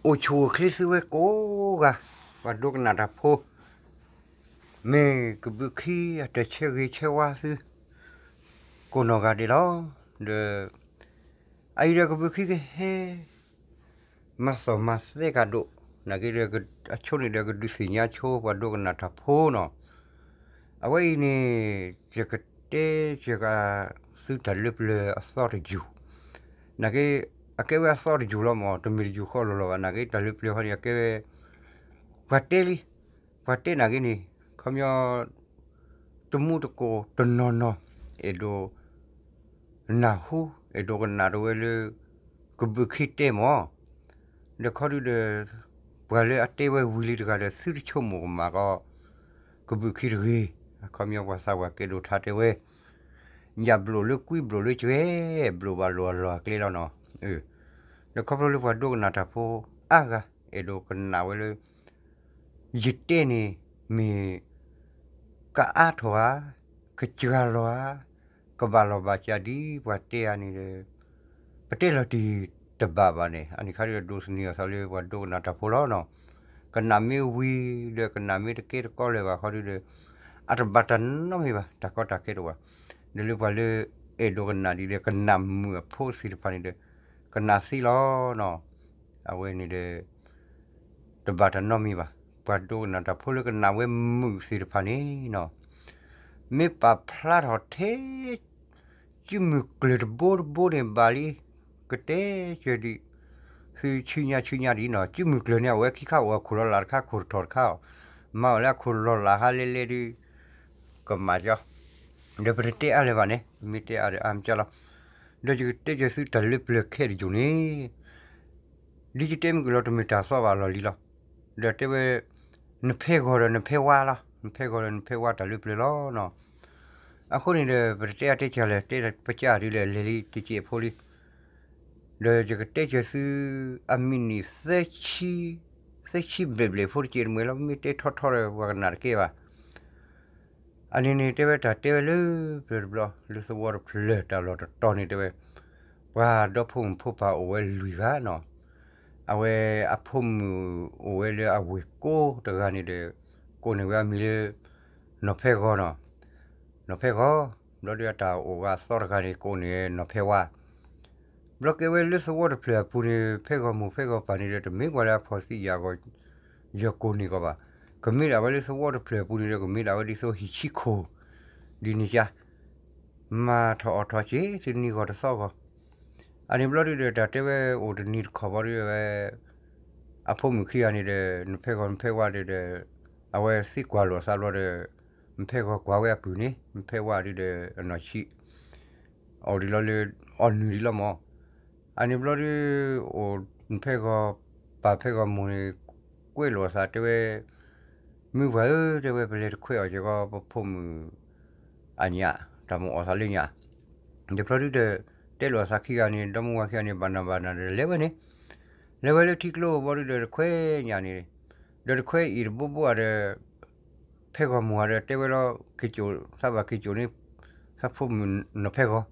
အိၣ်ဆူၣ်အိၣ်ချ့သုဝဲကိးဂၤ, ပှၤဒိကနၣ်တၢ်ဖိ, မ့ၢ်ကဘုးခံအတၢ်ဆၢဂ့ၤဆၢဝါသု ကိးနီၢ်ဂၤဒဲးလီၤ. ဒီး အအံၤဒီးကဘုးခံကဟဲ မၤသီၣ်မၤသဲကဒီး, နာ်က့ဒီး အဆိန့ၣ်ဒီးကဒုးသ့ၣ်ညါဆိ ပှၤဒိကနၣ်တၢ်ဖိနီၤ. အဝဲအံၤန့ၣ် ယကတဲယက သုတၢ်လၢပျၢၤအသီတယူၢ်, နာ်က့ အကဲဝဲအသီတယူၢ်လီၤမး, တမ့ၢ်တယူၢ်ဃီလီၤလီၤဘၣ်, နာ်က့တၢ်လၢပျၢၤဃီန့ၣ် အကဲဝဲ ပှၤတဲလံ, ပှၤတဲနာ်က့န့ၣ် ခီပညီ တမူတကိးတနီၤနီၤ အဲၣ်ဒိး နၢ်ဟူ အဲၣ်ဒိးကနၣ်တဝဲလၢ ကဘုးခံတဲမး, ဒီးခီဒုဒီး ပှၤလၢအတဲဝဲဝံၤလံတဂၤဒီး သုတဆိကမိၣ်ကမၣ်ကီး ကဘုးခံတဂ့ၤ, ခီပညီပှၤသးပှၢ်ကဲဒိၣ်ထါတဲဝဲ ညၣ်ဘျိၣ်လၢကွံဘျိၣ်လၢကွဲ, ဘျိၣ်ဘၣ်လိာ်အလီၢ်အကျဲလီၤနီၤ. ဒီးခီဖျိလၢပှၤဒိကနၣ်တၢ်ဖိအါဂၤ အဲၣ်ဒိးကနၣ်ဝဲလၢ ယတဲန့ၣ် မ့ၢ် ကအါထီၣ်ဧါ, ကစှၤလီၤဧါ, ကဘၣ်လီၢ်ဘၣ်စးဒ်ပှၤတဲဧါန့ၣ်ဒီး ပတဲလီၤတံၢ်တဘၣ်ဘၣ်န့ၣ်, အန့ၣ်ခါဒီးဒိးသန့ၤအသးလၢပှၤဒိကနၣ်တၢ်ဖိလီၤနီၤ. ကနၣ်မ့ၢ်ဝံၤဒီးကနၣ်မ့ၢ်တကဲတကီလၢၤဘၣ်ခီဒုဒီး အတဘၣ်တၢ်နီတမံၤဘၣ်, တၢ်ကီတၢ်ခဲတအိၣ်ဘၣ်. ဒီးလၢပှၤလၢအဲၣ်ဒိးကနၣ်ဒ်ဒီး ကနၣ်မုာ်အဖိသ့ၣ်တဖၣ်န့ၣ်ဒီး ကနၣ်သ့လီၤနီၤ. အဝဲန့ၣ်ဒီး တဘၣ်တၢ်နီတမံၤဘၣ်. ပှၤဒိကနၣ်တၢ်ဖိလၢကနၣ်ဝဲမုာ်သ့ၣ်တဖၣ်န့ၣ်နီၤ, မ့ၢ်ပာ်ဖျါထီၣ်ထဲ ကုမုၢ်ကျၢၢ်တဘိတဘိန့ၣ်ဘၣ်လံ, ကတဲကၢၤဒံး, သုဆူညါဆူညါဒ်နီၤ, ကုမုၢ်ကျၢၢ်န့ၣ် အဝဲခံခါအိၣ်အခိၣ်လီၤလးတခါ ခိၣ်တထီၣ်တခါအီၤ, မၤအီၤလၢအခိၣ်လီၤလးဟါလဲလဲဒုး ကမၣ်ကၠီ, ဒီးပတတဲအါလၢၤဘၣ်န့ၣ် ပမ့ၢ်တဲအါဒီးအါမကၠီလီၤ. ဒီးယကတဲကၢၤသုတၢ်လၢပျၢၤခဲတယိာ်န့ၣ် ဒ်ယတဲမုၢ်ကလီၤ တမ့ၢ်တၢ်သီဘၣ်လီၢ်လံၤလီၤ. ဒီးတဲဝဲ နဖဲဂီၤဒီးနဖဲဝါလီၤ, နဖဲဂီၤဒီးနဖဲဝါတၢ်လၢပျၢၤလီၤနီၤ. အဃိန့ၣ်ဒီး ပတတဲအါတဲကၢၤလဲၣ်, တဲပစၢ်ဒ်လဲၣ် လဲၤလံတကဲးဖိလံ. ဒီးယကတဲကၢၤသု အမံးနံး သၢဆံဘျဲၣ်ဘျဲၣ်ဖိတကဲးတမှဲၤလီၤ, မ့ၢ်တဲထီထီဒီးပှၤကနၣ်တကဲဘၣ်. အန့ၣ်န့ၣ် တဲဝဲတၢ်တဲဝဲလၢပျၢၤတဘျီ လၢသဝီတဖျၢၣ်တၢ်လီၢ်တတီၤန့ၣ်တဲဝဲ, ပှၤဒီဖိမုၣ်ဖိပၢ်အိၣ်ဝဲလွံၢ်ဂၤနီၤ. အဝဲအဖိမုၣ်အိၣ်ဝဲလၢအဝ့ၢ်ကိးတဂၤန့ၣ်ဒီး ကိးန့ၢ်ဝဲအမံၤလၢ နီၢ်ဖဲဂီၤနီၤ. နီၢ်ဖဲဂီၤ, ဘျီဒုးအတၢ်အိၣ်ဂၤအသီတဂၤန့ၣ် ကိးန့ၢ်နီၢ်ဖဲဝါ. ဘျီကဲဝဲလၢသဝီတဖျၢၣ်အပူၤန့ၣ် ဖဲဂီၤမိၢ်ဖဲဂီၤပၢ်န့ၣ်ဒီး တမ့ၢ်ပှၤလၢအဖှီၣ်သံယာ်အဂီၢ် ယကိးန့ၢ်ကီးဘၣ်. ကမ့ၢ်ဒၣ်ဝဲလၢသဝီတဖျၢၣ်အပူၤန့ၣ်ဒီး ကမ့ၢ်ဒၣ်ဝဲဒ်သိးဟံၣ်ဆံခိၣ် ဒ်န့ၣ်ကါ, မၤထီၣ်အီၣ်ထီၣ်စ့ၢ်တနံၤဂီၤတသီဂီၤ. အန့ၣ်ဘျီဒုးဒီး တၢ်တဲဝဲအိၣ်တနံၤတခီၣ်ဘီဒုးဝဲ အဖိမုၣ်ခံဂၤန့ၣ်ဒီး နဖဲဂီၤနဖဲဝါဒုးဒီး အဝဲသံကွၢ်လိာ်အသးဘျီဒီး နဖဲဂီၤကွၢ်ဝဲအပုၢ်န့ၣ် နဖဲဝါဒုးဒီးအနီၢ်ဆံး အီၣ်ဒံးလီၤလၢ အီၣ်နုၢ်ဒံးလီၤမၢ်. အန့ၣ်ဘျီဒုး အိၣ်နဖဲဂီၤ ပၢ်ဖဲဂီၤမိၢ်န့ၣ် ကွဲးလိာ်အသးတဲဝဲ မုၢ်ပှၢ်ဧၢ တဲဝဲ ပလဲၤတခွဲအီၣ်က့ၤကီး ပဖိမုၣ်အညၣ် တၢ်မိၣ်အီၣ်သးလၢညၣ်. ဒီးဘျီဒုးဒီး တဲလိာ်အသးခံဂၤန့ၣ် ဒီမုၢ်ဝၤခံဂၤန့ၣ် ဘၣ်နၢ်ဘၣ်နၢ်ဒီးလဲၤဝဲန့ၣ်, လဲၤဝဲလၢထံကျိဘျီဒုးဒီး တခွဲညၣ်န့ၣ်, ဒီးတခွဲအံၤတဘိဘိဧါဒီး ဖဲဂီၤမိၢ်ဧါဒီး တဲဝဲလီၤ က့ၤစိာ် သးဘၣ်က့ၤစိာ်န့ၣ် သးဖိမုၣ်နီၢ်ဖဲဂီၤ ခံ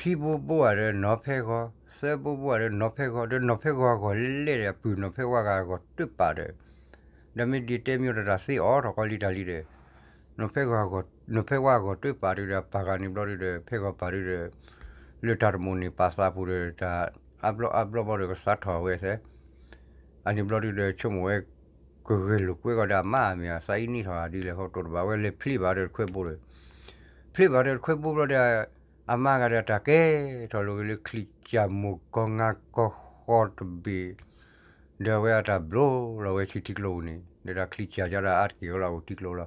ဘိဘိဧါဒီးနီၢ်ဖဲဂီၤ, သၢဘိဘိဧါဒီးနီၢ်ဖဲဂီၤ, ဒီးနီၢ်ဖဲဂီၤအဂီၢ်လဲၣ်ဒီး အပုၢ်နီၢ်ဖဲဝါဂၤအဂီၢ်တၢ်ပာ်ဒီး, ဒီးမ့ၢ်ဒ်တဲမ့ၢ်ဒီးတၢ်သ့အီၤထီၣ်ကီးလံတၢ်လံဒီး, နီၢ်ဖဲဂီၤအဂီၢ် နီၢ်ဖဲဝါအဂီၢ်တၢ်ပာ်ဒုးဒီး ပာ်ဂၤန့ၣ်ဘျီဒုးဒီး ဖဲဂီၤပာ်ဒုးဒီး လၢတၢ်တမိၣ်န့ၣ်ပာ်သးပူၤဒီး တၢ်အါဘျီအါဘျီဘျီဒီး ကသးထီၣ်ဝဲသဲ အန့ၣ်ဘျီဒုးဒီး ဆိကမိၣ်ဝဲ ကဂဲၤလိာ်ကွဲကီးဒီးအမါ မ့ၢ်အသးအံၤန့ၢ်ထီၣ်ဒ်လဲၣ် ဟီတိၣ်တဘၣ်ဝဲ လဲၤဖျ့ဘၣ်ဒီးတခွဲဘိဒီး, ဖျ့ဘၣ်ဒီးတခွဲဘိဘျီဒီး အမါဂၤဒီးတၢ်ကဲထီၣ်လိာ်က့ၤလၢချံၣ်ကၠၢ်မိၢ်ကီၢ်ငါကီၢ်ဃီတဘ့ၣ်, ဒီးအဝဲအတၢ်ဘျိလီၤဝဲဆူထံကျိပူၤန့ၣ် ဒီးတၢ်ချံၣ်ကၠၢ်ကီးဒီးအါတက့ၢ်လီၤအိၣ်ထံကျိလီၤ.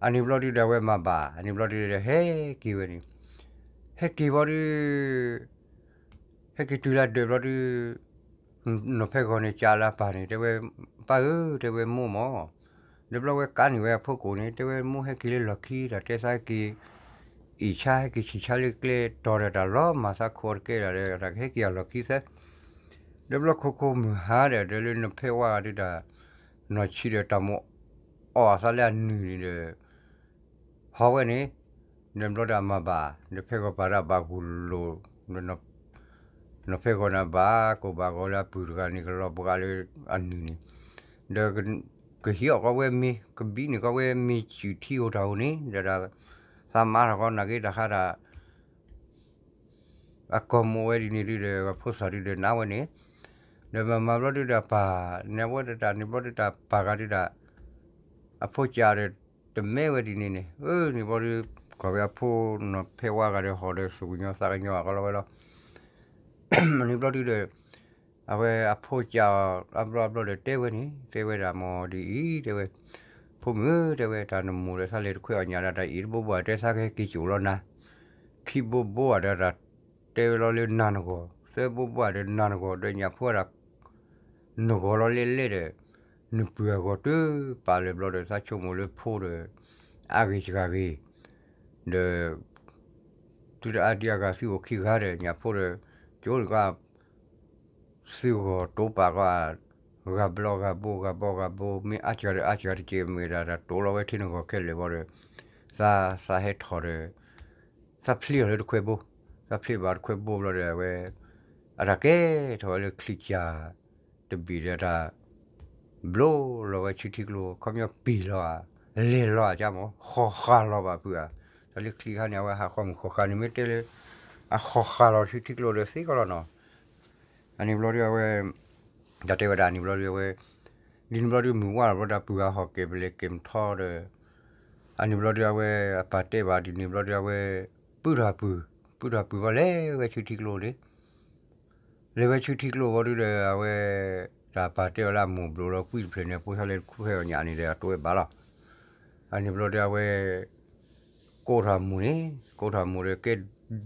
အန့ၣ်ဘျီဒုးဒီးအဝဲမၤဘၣ် အန့ၣ်ဘျီဒုးဒီးဟဲက့ၤဝဲန့ၣ်, ဟဲက့ၤဘျီဒုး ဟဲက့ၤတုၤလၢဒၢးဘျီဒုး နီၢ်ဖဲဂီၤန့ၣ် ကးလၢအပၢ်န့ၣ် တဲဝဲ ပၢ်ဧၢ တဲဝဲမိၢ်မၢ်, ဒီးဘျီဝဲကးန့ၢ်ဝဲအဖိကိာ်န့ၣ် တဲဝဲမိၢ်ဟဲက့ၤလၢလီၢ်ခံ တၢ်တဲသးဟဲက့ၤ အံၣ်ဆါ ဟဲက့ၤဆံၣ်ဆါလၢကျဲတီၤဒီးတၢ်လီၤမၤသးခိၣ်အီၤတကဲဒီး တၢ်ကဟဲက့ၤအလီၢ်ခံသၢ ဒီးဘျီခိခိၣ်မုၢ်ဟါဒီး ဒီးလၢနီၢ်ဖဲဝါဂၤဒုးတၢ် နီၢ်ဆံးဒီးတၢ်မိၣ်အီၣ်အသးလၢအနုၢ်န့ၣ်ဒီး ဟီဝဲန့ၣ်, ဒီးဘျီဒီးအမၤဘၣ် ဒီးဖဲဂီၤပာ်ဒီးအဘၣ်ဂူာ်လိာ်, ဒီး နီၢ်ဖဲဂီၤန့ၣ်ဘၣ်ကိၢ်ဘၣ်ဂီၤလၢအပုၢ်တဂၤန့ၣ် ကလီၤပှၤလၢအနုၢ်န့ၣ်, ဒီးကဟံးအီၣ်ကီးဝဲမ့ၤ ကဘံးန့ၢ်ကီးဝဲမ့ၤစုၣ်ထံဧိၤတၢ်ဧိၤန့ၣ် ဒီးသးမၤထီၣ်ကီးနာ်က့တၢ်ဃးတၢ် အကီၢ်မိၣ်ဝဲဒ်န့ၣ်ဒုဒီး အဖိသၣ်ဒုဒီးနးဝဲန့ၣ်, ဒီးမၤမၤဘျီဒုဒီးအပၢ် န့ၣ်ဝဲတၢ်န့ၣ်ဘျီဒုဒီးအပၢ်ဂၤဒုဒီး အဖိကၢ်ဒီး တမဲဝဲဒ်န့ၣ်န့ၣ် အၢန့ၣ်ဘျီဒု ကွၢ်ဝဲအဖိနီၢ်ဖဲဝါဂၤဒီးဟီၣ်ဒီးသူၣ်ကညီၤသးကညီၤအကလီဝဲလီၤ. န့ၣ်ဘျီဒုဒီး အဝဲအဖိကၢ်အီၤအဘျီအဘျီဒီးတဲဝဲန့ၣ် တဲဝဲဒၣ်မ့ၢ်ဒ်အံၤ တဲဝဲ, ဖိမုၣ်ဧၢ တဲဝဲ တၢ်နမိၢ်ဒီးသးလဲၤတခွဲအီၣ်ညၣ်ဒီး တၢ်အံၤတဘိဘိဧါ တဲသးကဟဲက့ၤကၠိၣ်လီၤနၤ, ခံဘိဘိဧါဒီးတၢ်တဲဝဲလီၤလၢနၤနဂီၢ် သၢဘိဘိဧါဒီးနၤနဂီၢ် ဒီးညၣ်ဖိဒၣ် နဂီၢ်လီၤလဲၣ်လဲၣ်ဒီး နပုၢ်အဂီၢ်တုၤပာ်လၢာ်ဘျီဒီး သးဆိကမိၣ်လၢဖိဒီး အါဂ့ၤစှၤဂ့ၤ, ဒီး သုတအါဒံအါဂၤ သုအိၣ်ခံဂၤဒီး ညၣ်ဖိဒီး ကၠိန့ၣ်ကီး သုဂီၢ်တိပာ်ကီး ဂၤဘျီဂၤဘိ ဂၤဘီဂၤဘိ မ့ၢ်အါစှၤဒီးအါစှၤတက့ၢ် မ့ၢ်ဒၣ်တၢ်တိလီၤဝဲထဲနဂီၢ်ခဲလၢာ်ဘျီဒီး သး သးဟဲထီၣ်ဒီး သးဖျ့အီၤလၢတခွဲဘိ, သးဖျ့ဘၣ်တခွဲဘိဘျီဒီး အဝဲ အတၢ်ကဲထီၣ်ဝဲလၢချံၣ်ကၢ်တဘ့ၣ်ဒီးတၢ် ဘျိလီၤဝဲဆူထံကျိ ခီပညီပ့ၤလီၤဧါ, လဲၤလီၤဧါ ကမ့ၢ် ဃီၤဃာ်လီၤဘၣ်ဖုးဧါ, တၢ်လၢချံၣ်ခါန့ၣ် အဝဲဟးဃီမုၢ်ဃီၤဃာ်န့ၣ် မ့ၢ်တဲလၢ အဃီၤဃာ်လီၤဆူထံကျိဒီးသ့ကီးလီၤနီၤ. အန့ၣ်ဘျီဒုအဝဲ တၢ်တဲဝဲဒၣ်န့ၣ်ဘျီဒုအဝဲ ဒ်န့ၣ်ဘျီဒုမုၢ်ဝါလီၤဘျီဒီးပုၢ်ဂၤဟီၣ်က့ၤပလဲၤက့ၤမထီဒီး အန့ၣ်ဘျီဒုအဝဲ အပၢ်တဲဘၣ်ဒ်န့ၣ်ဘျီဒုအဝဲ ပုၢ်ထီၣ်ပုၢ်, ပုၢ်ထီၣ်ပုၢ်ဘျီလဲၤဝဲဆူထံကျိန့ၣ် လဲၤဝဲဆူထံကျိဘျီဒုဒီး အဝဲ တၢ်ပၢ်တဲအီၤလၢအမိၢ်ဘျိးလီၤကွံတဖျၢၣ်န့ၣ် အဖိသၣ်လဲၤတခူၣ်ဖဲအီၣ်ညၣ်န့ၣ်ဒီး အတိဝဲဘၣ်လီၤ. အန့ၣ်ဘျီဒုအဝဲ ကိးထီၣ်အမိၢ်န့ၣ် ကိးထီၣ်အမိၢ်ဒီး ကဲ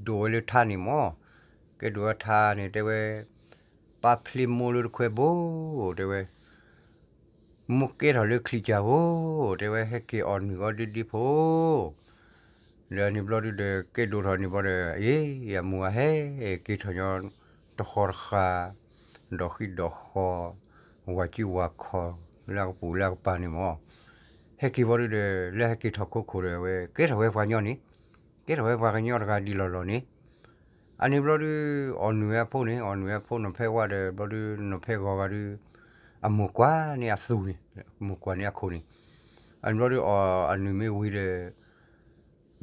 ဒိးဝဲလၢထါန့ၣ်မ့ၢ် ကဲဒိးဝဲထါန့ၣ် တဲဝဲ ပၢ်ဖျ့မိၢ်လၢတခွဲဘိ တဲဝဲ မိၢ်ကဲထီၣ်လၢချံၣ်ကၢ်ဧိၤ တဲဝဲ ဟဲက့ၤအီၣ်နုၢ်အီၤဒ့ဒ့ဖိ ဒီးန့ၣ်ဘျီဒုဒီး ကဲဒိးထီၣ်န့ၣ်ဘျီဒီး အ့ အမိၢ်အဟဲက့ၤထီၣ်ညီ တဃီတဃာ် ဒီးဃံဒီးဃီ ဝၤစုဝၤခီ လၢအကပူၤလၢအကပၤန့ၣ်မ့ၢ် ဟဲက့ၤဘျီဒုဒီး လၢဟဲက့ၤထီၣ်ခိခိၣ်ဒီး အဝဲကဲထီၣ်ဝဲပှၤညီန့ၣ် ကဲထီၣ်ဝဲပှၤကညီတဂၤဒ်လီၢ်လီၢ်န့ၣ် အန့ၣ်ဘျီဒု အီၣ်နုၢ်ဝဲအဖိန့ၣ် အီၣ်နုၢ်ဝဲအဖိနီၢ်ဖဲဝါဒီး ဘျီဒုနီၢ်ဖဲဂီၤဂၤဒု အမိၢ်ကွၢ်န့ၢ်အသူၣ်န့ၣ် မိၢ်ကွၢ်န့ၢ်အခိၣ်န့ၣ် အန့ၣ်ဘျီဒုအီၣ်အနုၢ်မ့ၢ်ဝံၤဒီး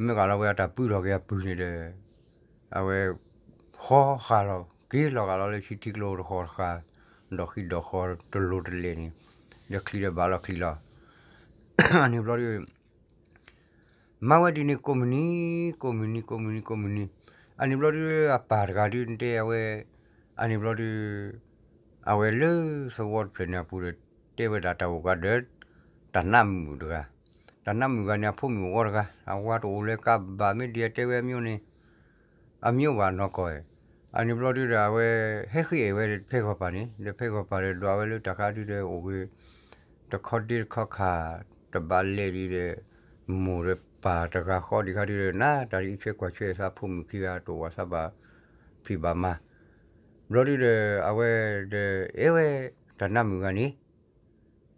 မ့ၢ်ဂၤလီၤဝဲအတၢ်ပုၢ်ထီၣ်က့ၤအပုၢ်န့ၣ်ဒီး အဝဲ ဃီဃာ်လီၤ က့ၤလီၤဂာ်လီၤလၢဆူထံကျိတဃီတဃာ် ဒီးဃံဒီးဃီတလိၤတလဲၣ်န့ၣ် ဒီးချံဒီးဘၣ်လီၤချံလီၤ အန့ၣ်ဘျီဒု မၤဝဲဒ်န့ၣ်ကိးမုၢ်နံၤ ကိးမုၢ်နံၤ ကိးမုၢ်နံၤ ကိးမုၢ်နံၤ အန့ၣ်ဘျီဒု အပၢ်တဂၤဒုတဲအဝဲ အန့ၣ်ဘျီဒု အဝဲလၢသဝီတဖျၢၣ်န့ၣ်အပူၤဒီး တဲဝဲဒၣ်တၢ်အိၣ်ကါဒီး တၢ်နးမုၣ်တဂၤ တၢ်နးမုၣ်ဂၤန့ၣ် အဖိမုၣ်အဝီတဂၤ အဝၤတအိၣ်လၢကါဘၣ်မ့ၢ်ဒ်အတဲဝဲအမျိုးန့ၣ် အမျိုးဘၣ်နီၢ်ကီၢ် အန့ၣ်ဘျီဒုဒီး အဝဲဟဲဃ့အဲၣ်ဝဲဖဲဂီၤပၢ်န့ၣ် ဒီးဖဲဂီၤပၢ်ဒီးဒွးဝဲလၢတၢ်ခါဒုဒီးအိၣ်ဂ့ၤ တခီဒ့တခီခး တဘၣ်လဲၤဒ်ဒီး မိၢ်ဒီးပၢ်တဂၤဃီဒံးခါဒုဒီး နတၢ်အံးဆွဲကွၢ်ဆွဲသးဖိမုၣ်ခံဂၤတအိၣ်ဘၣ်သးဘၣ်ဖံးဘၣ်မၤ ဘျီဒုဒီး အဝဲဒီးအဲၣ်ဝဲတၢ်နးမုၣ်ဂၤန့ၣ်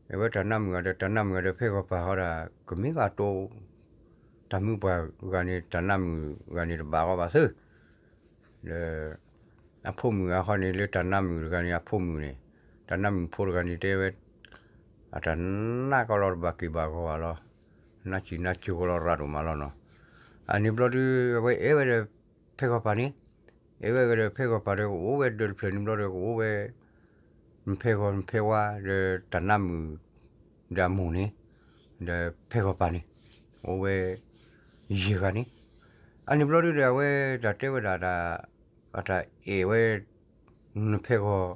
အဲၣ်ဝဲတၢ်နးမုၣ်ဂၤဒီး တၢ်နးမုၣ်ဂၤဒီးဖဲဂီၤပၢ်ဟီဒီး ကမ့ၢ်ဂၤတိ တၢ်မုၣ်ပှၢ်ဂၤန့ၣ် တၢ်နးမုၣ်ဂၤန့ၣ်တဘၣ်ဂီၢ်ဘၣ်သ့ ဒီး အဖိမုၣ်အဃိန့ၣ် လၢတၢ်နးမုၣ်တဂၤန့ၣ် အဖိမုၣ်န့ၣ် တၢ်နးမုၣ်ဖိတဂၤန့ၣ် တဲဝဲ အတၢ်နးကီလီၤတဘၣ်က့ၤဘၣ်ဂီၢ်ဘၣ်လီၤ. နးစံၣ်နးစိၤကီလီၤရၤဒိၣ်မးလီၤနီၤ. အန့ၣ်ဘျီဒု အဝဲအဲၣ်ဝဲဒီးဖဲဂီၤပၢ်န့ၣ် အဲၣ်ဝဲဒီးဖဲဂီၤပၢ်ဒီးကအိၣ်ဝဲဒီးတဖျၢၣ်န့ၣ်ဘျီဒီးကအိၣ်ဝဲ နဖဲဂီၤနဖဲဝါဒီးတၢ်နးမုၣ် ဒီးအမိၢ်န့ၣ် ဒီးဖဲဂီၤပၢ်န့ၣ် အိၣ်ဝဲ ယဲၢ်ဂၤန့ၣ် အန့ၣ်ဘျီဒုဒီး အဝဲတၢ်တဲဝဲဒၣ်တၢ် အတၢ်အဲၣ်ဝဲ နဖဲဂီၤ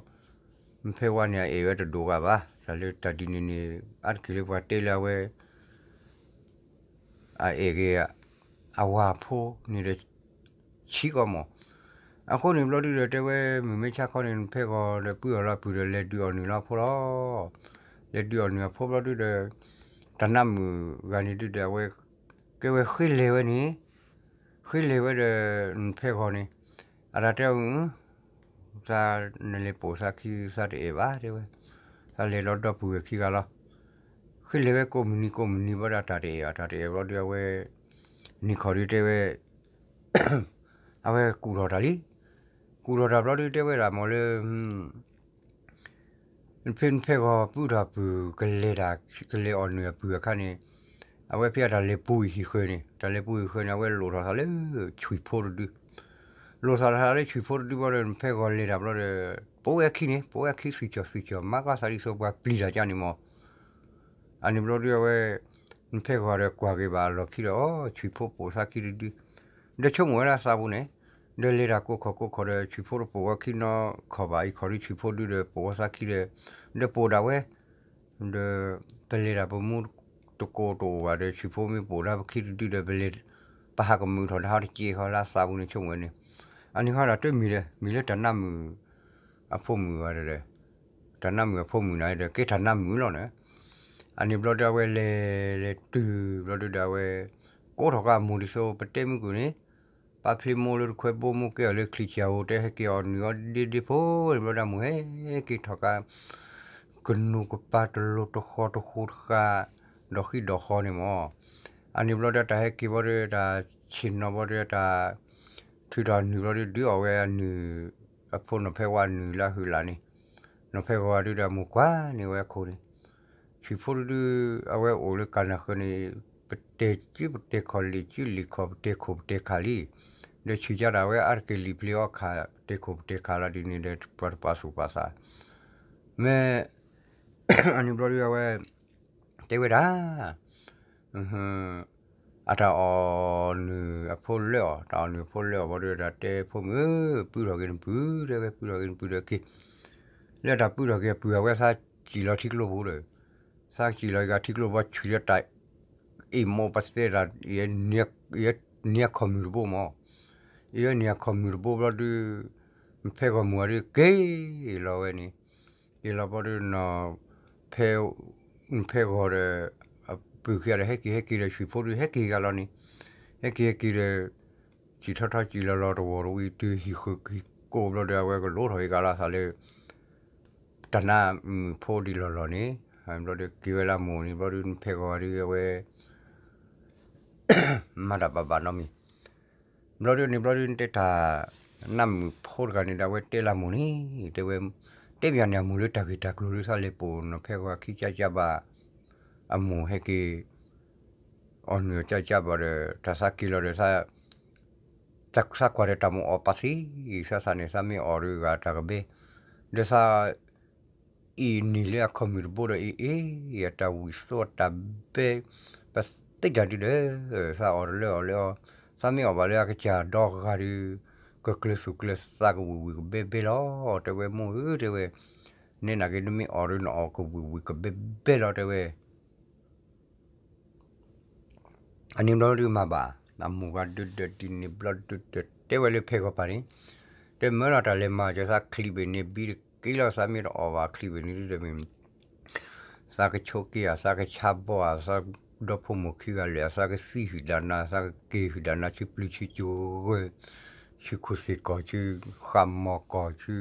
နဖဲဝါန့ၣ် အအဲၣ်ဝဲတဒိၣ်ဂၤဘၣ်. တၢ်လၢတၢ်ဒ်န့ၣ်န့ၣ် အါတက့ၢ်လၢပှၤတဲလၢအဝဲ အအဲၣ်က့ၤ အဝၤဖိန့ၣ်ဒီး ဆံးကီးမး. အဃိန့ၣ်ဘျီဒုဒီး တဲဝဲမုၢ်မ့ၢ်ဆါခီန့ၣ် နဖဲဂီၤဒီးပုၢ်အီၣ်လီၤပုၢ်ဒီး လဲၤဒုးအီၣ်နုၢ်လီၤဖိလီၤ. လဲၤဒုးအီၣ်နုၢ်အဖိဘျီဒုဒီး တၢ်နးမုၣ်ဂၤန့ၣ်ဒုဒီး အဝဲ ကဲဝဲဃ့လဲၤဝဲန့ၣ် ဃ့လဲၤဝဲဒီး နဖဲဂီၤန့ၣ် အတၢ်တဲအီၤ သးနလဲၤပိာ်သးခံ သးတအဲၣ်ဘၣ် တဲဝဲ, သးလဲၤလီၤဒီပုၢ်ဝဲၢ်ခံဂၤလီၤ. ဃ့လဲၤဝဲကိးမုၢ်နံၤကိးမုၢ်နံၤဘၣ်ဒီး တၢ်တအဲၣ်အီၤ တၢ်တအဲၣ်ဘျီဒု အဝဲ နံၣ်ခီၣ်ဒုတဲဝဲ အဝဲကူၣ်ထီၣ်တၢ်လံ. ကူၣ်ထီၣ်တၢ်ဘျီဒုတဲဝဲဒၣ်မ့ၢ်လၢ နဖဲနဖဲဂီၤပုၢ်ထီၣ်ပုၢ် ကလဲၤတၢ် ကလဲၤအီၣ်နုၢ်အပုၢ်အခါန့ၣ်, အဝဲဖဲအတၢ်လဲၤပူၤအံၤဟံၣ်ဃၢၤန့ၣ် တၢ်လဲၤပူၤအံၤဃၢၤန့ၣ် အဝဲလိၣ်ထီၣ်သးလၢ ဆွံၣ်ဖိတဒု, လိၣ်ထီၣ်သးလၢဆွံၣ်ဖိတဒုဘျီဒီး နဖဲဂီၤလဲၤတၢ်ဘျီဒီး ပဝဲအခံန့ၣ် ပဝဲအခံ သွံၣ်ကၠီၣ်သွံၣ်ကၠီၣ် မၤကီသးဒ်သိးပှၤပျံၤတၢ်ကန့ၣ်မ့ၢ် အန့ၣ်ဘျီဒုအဝဲ နဖဲဂီၤဒီးကွၢ်က့ၤဘၣ်အလီၢ်ခံဒီး အိ ဆွံၣ်ဖိပိာ်သးခံတဒု, ဒီးဆိကမိၣ်ဝဲဒၣ်သးပူၤန့ၣ်, ဒီးလဲၤတၢ်ကိးခီၣ်ကိးခီၣ်ဒီး ဆွံၣ်ဖိတပိာ်ဝဲခံနီတခီၣ်ဘၣ်, အံၤခီၣ်ဒုဆွံၣ်ဖိဒုဒီးပိာ်ဝဲသးခံဒီး, ဒီးပိာ်ဒၣ်ဝဲ, ဒီး ပလဲၤတၢ်ပမူတကိးတအိၣ်ဘၣ်ဒီး ဆွံၣ်ဖိမ့ၢ်ပိာ်ဒၣ်ပခံတဒုဒီး ပလဲၤ ပဟးကမုာ်ထီၣ်ဒၣ်ဟီတက့ၢ်ဃီလၢသးပူၤန့ၣ် ဆိကမိၣ်ဝဲန့ၣ်, အန့ၣ်ဃီဒီးတမံၤဒီး မံၤလၢတၢ်နါမုာ် အဖိမုၣ်ဘၣ်ဒီး တၢ်နါမုာ်အဖိမုၣ်န့ၣ်ဒီး ကဲတၢ်နါမုာ်လီၤန့ၣ်, အန့ၣ်ဘျီဒီးအဝဲလဲၤ လဲၤတုၤဘျီဒုဒီးအဝဲ ကိးထီၣ်ဃာ်အမိၢ်ဒ်သိးပတဲမုၢ်ကွံာ်န့ၣ်, ပာ်ဖျ့မိၢ်လၢတခွဲဘိမိၢ်ကဲအီၤလၢချံၣ်ကၠၢ်ဧိၤ တဲဟဲက့ၤအီၣ်နုၢ်အီၤဒ့ဒ့ဖိန့ၣ်ဘျီဒီး အမိၢ်ဟဲက့ၤထီၣ်ဃာ် ကနူၤကပၤတလိၤတဃီတဃူတဃာ် ဒီးဃံဒီးဃီန့ၣ်မ့ၢ် အန့ၣ်ဘျီဒီးတၢ်ဟဲက့ၤဘျီဒီးတၢ်ဆ့ၣ်နီၤဘျီဒီးတၢ် ထုးထီၣ်နုၢ်ဘျီဒီး ဒုးအီၣ်ဝဲအနုၢ် အဖိနီၢ်ဖဲဝါနုၢ်လၢအဟုးလၢ်န့ၣ်, နီၢ်ဖဲဂီၤဒုဒီးအမိၢ်ကွၢ်န့ၢ်ဝဲအခိၣ်န့ၣ်, ဆွံၣ်ဖိတဒု အဝဲအိၣ်လၢကၢ်နၢ်ဃၢၤန့ၣ် ပတဲာ်စုပတဲာ်ခီၣ်လံာ်စုလံာ်ခီၣ် ပတဲာ်ခိၣ်ပတဲာ်ခးလံ, ဒီးဆံးကါဒၣ်ဝဲအါတက့ၢ်လံာ်ပျ့ၤအီၣ်ခး တဲာ်ခိၣ်ပတဲာ်ခးလီၤဒ်န့ၣ်ဒီး ပှၤတပာ်သူၣ်ပာ်သး မ့ၢ် အန့ၣ်ဘျီဒုအဝဲ တဲဝဲဒၣ် အတၢ်အီၣ်နုၢ်အဖိလၢအီၤ တၢ်အီၣ်နုၢ်အဖိလၢအီၤဘျီဒီး တၢ်တဲဖိမုၣ်ဧၢ ပုၢ်ထီၣ်က့ၤနပုၢ် တဲဝဲ ပုၢ်ထီၣ်က့ၤနပုၢ်ဒီးက့ၤ, လၢတၢ်ပုၢ်ထီၣ်က့ၤအပုၢ် အဝဲသးစံၣ်လီၤထံကျိပူၤဒီး သးစံၣ်လီၤယဂၤထံကျိဘျီ ဆွံၣ်လၢတၢ် အ့ၣ်မိၢ်ပသဲတၢ် ယဲနံၤအခီၣ်မုၢ်တဘိမ့ၢ်, ယဲနံၤအခီၣ်မုၢ်တဘိဘျီဒု နဖဲဂီၤမုၢ်ဂၤဒုက့ၤလီၤဝဲန့ၣ်, က့ၤလီၤဘျီဒု နဖဲ နဖဲဂီၤဒီး အပုၢ်ခံဂၤဒီး ဟဲက့ၤဟဲက့ၤဒီး ဆွံၣ်ဖိဒု ဟဲက့ၤဂၤလီၤန့ၣ်, ဟဲက့ၤဟဲက့ၤဒီး စံၣ်ထီၣ်ထီၣ်စံၣ်လီၤလီၤတဝီၤတဝံၤ တုၤဟံၣ်ဃုာ်ဟံၣ်ကိၢ်ဘျီဒီး အဝဲကလိထီၣ်က့ၤကလီၤသးလၢ တၢ်နါမုၣ်ဖိဒံးလီၢ်လီၢ်န့ၣ်, ဘျီဒုက့ၤဝဲလၢအမိၢ်န့ၣ် ဘျီဒု နဖဲဂီၤဒုအဝဲ မၤတၢ်ဘၣ်ဘၣ်နီတမံၤ, ဘျီဒုန့ၣ် ဘျီဒုတဲတၢ် နါမုၣ်ဖိတဂၤန့ၣ်ဒီး အဝဲတဲလၢအမိၢ်န့ၣ် တဲဝဲ တဲပယၤန့ၣ် အမိၢ်လၢတၢ်ဂ့ၢ်တၢ်ကျိၤဒု သးလဲၤပိာ်နီၢ်ဖဲဂီၤခံကၢကၢဘၣ်, အမိၢ်ဟဲက့ၤ အီၣ်နုၢ်အီၣ်ကၢကၢဘၣ်ဒီး တၢ်သးက့ၤလီၤဒီး သး သးကွၢ်ဒီးတၢ်မိၣ်အီၣ်ပာ်သံ, သးသးန့ၣ် သးမ့ၢ်အီၣ်ဒီးဂၤတၢ်ကဘဲ, ဒီးသး အ့ၣ်နံၣ်လၢအခီၣ်မုၢ်တဘိဒီး အ့ၣ်အ့ၣ် အတၢ်ဝံၣ်သိတၢ်ဘဲ ပသ့တၢ်ဒုဒီး သးအီၣ်တလၢအီၣ်လၢအီၤ, သးမ့ၢ်အီၣ်ဘၣ်လၢအကစၢ်ဒီဂၤဒီး ကကျၢၤသူၣ်ကျၢၤသးကဝံၣ်ဝံၣ်ကဘဲဘဲလီၤ, တဲဝဲမိၢ်ဧၢ တဲဝဲ, နဲနာ်က့နမ့ၢ်အီၣ်ဒီးနအီၣ်ကဝံၣ်ဝံၣ်ကဘဲဘဲလီၤ တဲဝဲ အန့ၣ်ဘျီဒုမၤဘၣ်, အမိၢ်ဂၤဒုဒီးဒ်န့ၣ်ဘျီဒုဒီး တဲဝဲလၢဖဲဂီၤပၢ်န့ၣ်, တဲမၢလီၤတၢ်လဲၤမၤကၢၤသးချံဘ့ၣ်န့ၣ် ဘံတက့ၢ်လီၤ သးမ့ၢ်တအီၣ်ဘၣ်ချံဘ့ၣ်န့ၣ်ဒုဒီးမ့ၢ် သးကဆိးက့ၤဧါ, သးကဆါဘီဧါ, သးဒီဖိမိၢ်ခံဂၤလၢာ်ဧါ, သးကသံဟုၣ်ဒၣ်နၤ, သးကက့ၤဟုၣ်ဒၣ်နၤ, ဆူပျုၤဆူကဝဲၤ, ဆူခိၣ်သ့ၣ်ကီၢ်, ဆူဃးမီၢ်ကီၢ်, ဆူ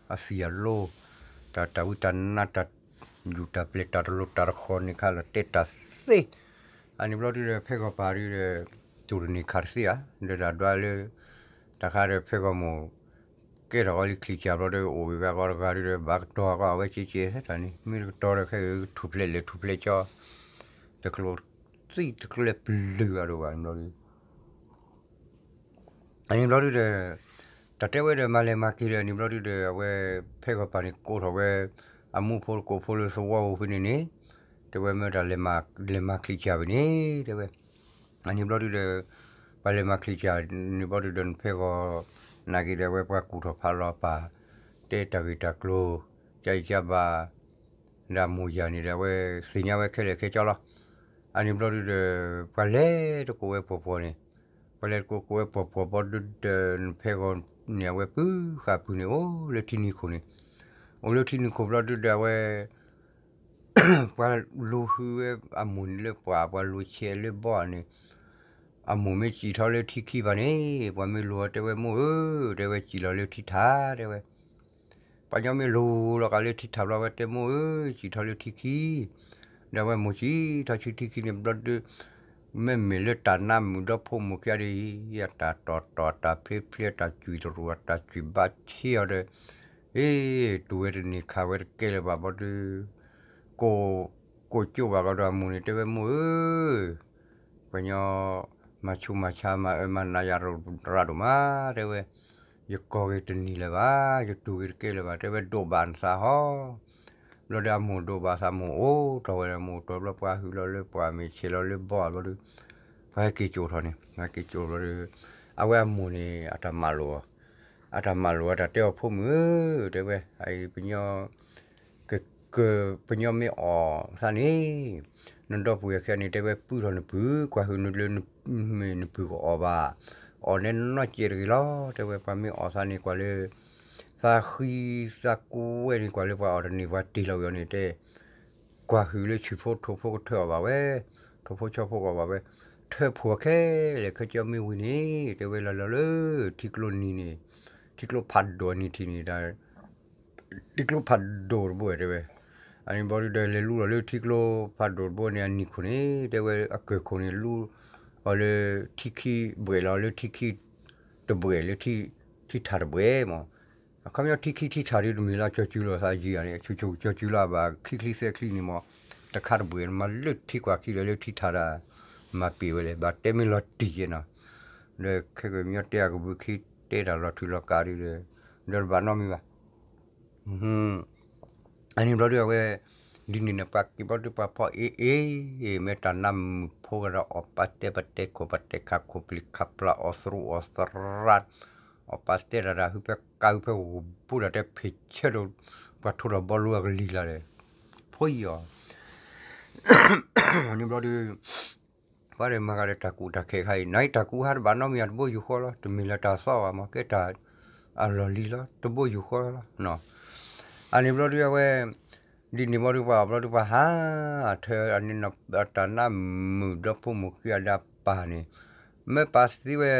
အသံၣ်အလိ, တၢ်တၢ်ဝံတၢ်နါတၢ် ယူၢ်တၢ်ပျဲၢ်တၢ်တလိၤတၢ်တဃီန့ၣ်ခါလီၤ တဲတၢ်သ့, အန့ၣ်ဘျီဒုဒီး ဖဲဂီၤပၢ်ဒုဒီး တူၢ်တန့ၢ်ခးတသ့ဧါ, ဒီးတၢ်ဒွးလၢ တၢ်ခါဒီးဖဲဂီၤမိၢ် ကဲထီၣ်ဂီၤလံချံၣ်ကၢ်ဘျီဒီး အိၣ်ဂ့ၤဂၤဂီၤတဂၤဒုဒီး ဘၣ်ကတီၤဂီၤအဝဲကဲကဲသ့တၢ်န့ၣ် မ့ၢ်တကတီၤဒီးခဲအံၤထူၣ်ဖျဲးလဲၣ်ထူၣ်ဖျဲးကၠီ တကျိၤသံတကျိၤလဲၣ်ပျုၤဂၤဒိၣ်ဘၣ်န့ၣ်ဘျီဒု အန့ၣ်ဘျီဒုဒီး တၢ်တဲဝဲဒီးမၤလဲၤမၤက့ၤဒီး အန့ၣ်ဘျီဒုဒီး အဝဲဖဲဂီၤပၢ်န့ၣ် ကိးထီၣ်ဝဲ အမူဖိတကိးဖိလၢသဝီပူၤဖဲန့ၣ်န့ၣ် တဲဝဲမၢတၢ်လဲၤမၤချံၣ်ကၢ်ဝဲန့ၣ် တဲဝဲ အန့ၣ်ဘျီဒုဒီး ပှၤလဲၤမၤချံၣ်ကၢ်န့ၣ်ဘျီဒုဒီး နဖဲဂီၤ နာ်က့ၤဒီး အဝဲပှၤကူၣ်ထီၣ်ဖးလီၤပာ် တဲတၢ်ဂ့ၢ်တၢ်ကျိၤ ကၢ်အံၤကၢ်ဘၣ် ဒီးအမိၢ်ယၤန့ၣ်ဒီး အဝဲသ့ၣ်ညါဝဲခဲလၢာ်ခဲဆ့လီၤ. အန့ၣ်ဘျီဒုဒီး ပှၤလဲၤတကိးဝဲပှီၢ်ပှီၢ်န့ၣ် ပှၤလဲၤတကိးကိးဝဲပှီၢ်ပှီၢ်ဘျီဒုဒီး နဖဲဂီၤန့ၣ် အဝဲပုၢ်ဃာ်ပုၢ်န့ၣ် အိၣ်လၢထံနံၤခိၣ်န့ၣ် အိၣ်လၢထံနံၤခိၣ်ဘျီဒုဒီး အဝဲ ပှၤလူၤဃုဝဲအမိၢ်န့ၣ်လၢပှၤ ပှၤလူၤဆဲးလၢဘီန့ၣ် အမိၢ်မ့ၢ်စံၣ်ထီၣ်လၢထံခံဘၣ်န့ၣ် ပှၤမ့ၢ်လူၤအီၤတဲဝဲမိၢ်ဧၢ တဲဝဲစံၣ်လီၤလၢထံထး တဲဝဲ ပှၤညီမ့ၢ်လူၤလီၤကးလၢထံထးဘျီဝဲတဲမိၢ်ဧၢ စံၣ်ထီၣ်လၢထံခံ ဒီးအဝဲမိၢ်စံၣ်ထီၣ်ဆူထံခံန့ၣ်ဘျီဒု မ့မ့ၢ်လၢတၢ်နါမုာ်ဒီဖိမုၣ်ခံဂၤဒီး အတၢ်တီၢ်တီၢ် အတၢ်ဖျ့ဖျ့ အတၢ်ကွံာ်တရူး အတၢ်ကွံာ်ဘါဆ့အီၤဒီး အ့ တူၢ်ဝဲတန့ၢ်ခးဝဲတကဲလၢၤဘၣ်ဘျီဒီး ကိး ကိးကၠိဘၣ်ကဒီးအမိၢ်န့ၣ် တဲဝဲမိၢ်ဧၢ, ပှၤညီ မၤဆူးမၤဆါမၤအၢမၤနးယၤရၢၢ်ရၢ်ဒိၣ်မး တဲဝဲ, ယကီၢ်ဂ့ၤတန့ၢ်လၢၤဘၣ်, ယတူၢ်ဂ့ၤတကဲလၢၤဘၣ် တဲဝဲဒိးဘၣ်နသးဟီ ဘျီဒီးအမိၢ်ဒိးဘၣ်သးမိၢ်အိၣ်တီၢ်ဝဲဒီး မိၢ်အိၣ်တီၢ်ဘျီပှၤဟုၣ်လီၤလၢပှၤမ့ၢ်ဆဲးလီၤလၢဘီဘျီဒီး ပှၤဟဲက့ၤကၠိထီၣ်န့ၣ် ပှၤဟဲက့ၤကၠိဘျီဒီး အဝဲအမိၢ်န့ၣ် အတၢ်မၤလိာ်အီၤ, အတၢ်မၤလိာ်အီၤတၢ်တဲအီၤဖိမုၣ်ဧၢ, တဲဝဲ ပညီ က က ပညီမ့ၢ်အီၣ်သးန့ၣ် နဒီပုၢ်ဝဲၢ်ခံဂၤန့ၣ် တဲဝဲပုၢ်ထီၣ်နပုၢ် ကွၢ်ဟုၣ်နုာ်လၢ မ့ၢ်နပုၢ်ကအီၣ်ဘၣ်, အီၣ်န့ၣ်နီၢ်ကဲးတဂ့ၤလီၤ, တဲဝဲပှၤမ့ၢ်အီၣ်သးန့ၣ် ကွၢ်လၢ သးဃံသးကွဲန့ၣ် ကွၢ်လၢပှၤအီၣ်တန့ၢ်ပှၤတ့ၢ်လီၤဝံၤအီၤန့ၣ်တဲ ကွၢ်ဟုၣ်လၢဆံၣ်ဖိထိၣ်ဖိကထၢအီၣ်ဘၣ်ဝဲ, ထိၣ်ဖိဆီဖိကအီၣ်ဘၣ်ဝဲ, ထၢဖှိၣ်ခဲလၢာ်ခဲဆ့မ့ၢ်ဝံၤန့ၣ် တဲဝဲလီၤလီၤလၢ ထံကျိနံၤန့ၣ်, ထံကျိဖးဒိၣ်အနံၤထံးန့ၣ် ထံကျိဖးဒိၣ်တဘိတဲဝဲ, အန့ၣ်ဘျီဒုဒီးလဲၤလူလီၤလၢထံကျိဖးဒိၣ်တဘိန့ၣ် အနံၤခိၣ်န့ၣ် တဲဝဲအကၢၢ်ခိၣ်န့ၣ် လူအီၤလၢထံခံ ဘှဲးလီၤလၢထံခံ တဘှဲးလၢ ထံထးတဘှဲးမး, အခီပညီထံခံထံထးဒုတမ့ၢ်လၢကၠီၤစုလီၤသးယံၤဧါန့ၣ် ကၠီၤစုလီၤဘၣ်ခံချံသၢချံန့ၣ်မး, တခါတဘှဲးမးလၢထံကွၢ်ခံဒီးလၢထံထးဒီး မၤပ့ၤဝဲလဲၣ် ဘၣ်တဲမ့ၢ်လီၤတံၢ်ယဲနီၤ, ဒီးခဲကၢၢ်မညီတဲအကဘုးခံတဲတၢ်လီၤထုးလီၤကးဒုဒီး ဒီးတဘၣ်နီတမံၤဘၣ် အန့ၣ်ဘျီဒုအဝဲ ဒ်န့ၣ်န့ၣ် ပှၤက့ၤဘျီဒုပှၤဖီအ့ၣ်အ့ၣ် မ့ၢ်တၢ်နါမုာ်ဖိကဒီး အီၣ်ပာ်တဲပတဲခိၣ်ပတဲခးခိၣ်ပျံၤခးပျၢ်အီၣ်သရူးအီၣ်သရၣ် အီၣ်ပာ်တဲတၢ်တၢ်ဟုဖဲကါဟုဖဲဂိၢ်ဘိဒၣ်တဲဖ့ၣ်ဆၢဒီး ပှၤထိၣ်ဒီးဘီလိအကလံၤလၢ်ဒီး ဖိအံၤအီၤ န့ၣ်ဘျီဒု ပှၤဒီးမၤဂၤဒီးတၢ်ကူၣ်တၢ်ခဲခါအံၤ နအံၤတၢ်ကူၣ်ဟါတဘၣ်နီတမံၤ တဘိယူၢ်ဃီလီၤ တမ့ၢ်လၢတၢ်သီဘၣ်မး ကဲတၢ်အလီၢ်လံၤလီၤ တဘိယူၢ်ဃီလီၤ အန့ၣ်ဘျီဒုအဝဲ ဒ်န့ၣ်ဘျီဒုပှၤအီၣ်ဘျီဒုပှၤဟါ ထၢအန့ၣ် တၢ်နါမုာ်ဒီဖိမုၣ်ခံဂၤဒီးအပၢ်န့ၣ် မ့ၢ်ပာ်သ့ဝဲ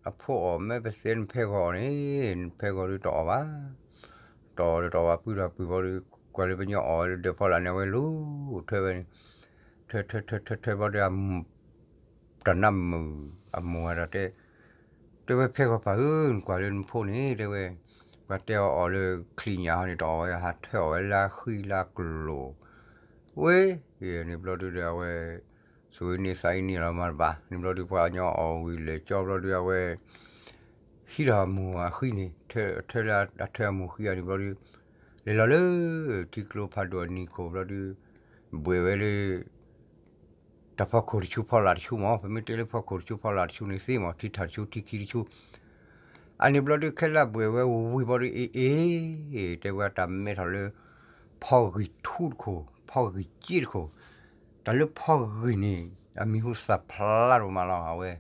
အဖိအီၤ မ့ၢ်ပသ့နဖဲဂီၤအီၤန့ၣ် နဖဲဂီၤဒုတအီၣ်ဘၣ် တအီၣ်ဒီးတအီၣ်ဘၣ် ပုၢ်ဒီးပုၢ်ဘျီဒု ကွၢ်လၢပညီအီၣ်ဝဲလၢဒၢးဖီလာ်န့ၣ် အဝဲလူၤထၢဝဲန့ၣ် ထၢထၢထၢထၢထၢဘျီဒု တၢ်နါမုာ်အမိၢ်ဂၤဒီးတဲ တဲဝဲဖဲဂီၤပၢ်ဧၢ နကွၢ်လၢနဖိန့ၣ် တဲဝဲ ပှၤတဲအီၤအီၣ်လၢချံညၣ်ဟီန့ၣ် တအီၣ်ဝဲ ဟးထၢအီၣ်ဝဲလၢအဃံလၢအကျိၤ ဝဲ န့ၣ်ဘျီဒုဒီးအဝဲ သူၣ်အံၤန့ၢ်သးအံၤန့ၢ်လီၤမးတဘၣ် န့ၣ်ဘျီဒုပှၤကညီအီၣ်ဝံၤလဲၤကၠီဘျီဒုအဝဲ ဟံးဒီးအမိၢ်အဃံန့ၣ် ထၢလၢအထၢအမိၢ်ဃံအန့ၣ်ဘျီဒု လဲၤလီၤလၢ ထံကျိဖးဒိၣ်အနံၤခိၣ်ဘျီဒု ဘှဲးဝဲလၢ တၢ်ဖီခိၣ်တဆူဖီလာ်တဆူမး ပမ့ၢ်တဲလၢဖီခိၣ်တဆူဖီလာ်တဆူန့ၣ်သ့မး ထံထးတဆူထံခံတဆူ အန့ၣ်ဘျီဒုခဲလၢာ်ဘှဲးဝဲဝံၤဘျီဒု အ့ၣ်အ့ၣ် တဲဝဲတၢ်မဲထီၣ်လၢ ဖီဂံၢ်ထူတခိၣ် ဖီဂံၢ်စ့တခိၣ် တၢ်လၢဖီဂံၢ်န့ၣ် အမံၤဟူသၣ်ဖျါဒိၣ်မးလီၤ အဝဲ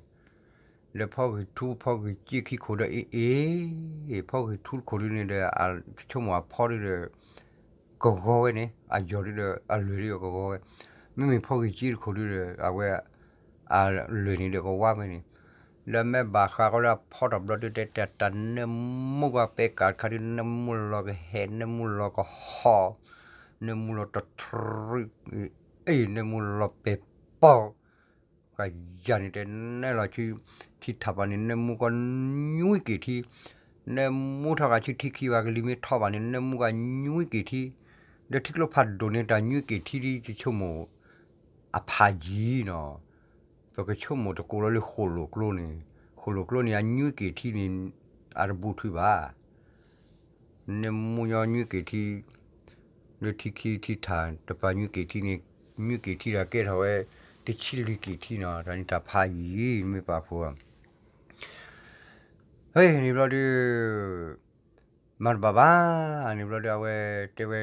လၢဖီဂံၢ်ထူဖီဂံၢ်စ့ခံခိၣ်ဒီး အ့ၣ်အ့ၣ် ဖီဂံၢ်ထူတခိၣ်ဒုန့ၣ်ဒီး ဆိကမိၣ်အဖီဒုဒီး ကဂီၤဝဲန့ၣ် အယီၢ်ဒုဒီး အလွဲၢ်ဒုဒီးကဂီၤဝဲ မ့မ့ၢ်ဖီဂံၢ်စ့တခိၣ်ဒုဒီး အဝဲ အလွဲၢ်န့ၣ်ဒီးကဝါဝဲန့ၣ် လၢမဲာ်ဘၣ်ဃးကီလၢအဖီတၢ်ဘျီဒုတဲတဲတၢ်နၢမူကပဲကၣ်တခါဒု နၢမူလီၤကဟဲ နၢမူလီၤကဟီၣ် နၢမူလီၤတထြံ အ့ၣ် နၢမူလီၤပဲာ်ပီၢ် ပှၤယၤန့ၣ်တဲ နၢလီၤဆူထံထးဘၣ်န့ၣ် နၢမူကီၢ်နွံက့ၤထံ, နၢမူထီၣ်ဂၤဆူထံခံဘၣ်ကလံၤမ့ၢ်ထီၣ်ဘၣ်န့ၣ် နၢမူကီၢ်နွံက့ၤထံ, ဒီးထံကျိဖးဒိၣ်န့ၣ် တၢ်နွံက့ၤထံဒ်ယဆိကမိၣ် အဖးယံၤနီၤ, ပကဆိကမိၣ်တကိးလီၤလၢဃိၣ်လိာ်ကျိန့ၣ်, ဃိၣ်လိာ်ကျိန့ၣ် အနွံက့ၤထံန့ၣ် အတဘူးထုးဘၣ် နၢမူညီနွံက့ၤထံ, လၢထံခံထံထး တပၤနွံက့ၤထံန့ၣ်, နွံက့ၤထံဒီးကဲထီၣ်ဝဲ တဆံလွံၢ်က့ၤထံနီၤ, တၢ်န့ၣ်တၢ်ဖးယံၤ မ့ၢ်ပာ်ဖှိၣ်, ဟဲန့ၣ်ဘျီဒု မၤတဘၣ်ဘၣ်, န့ၣ်ဘျီဒု အဝဲတဲဝဲ,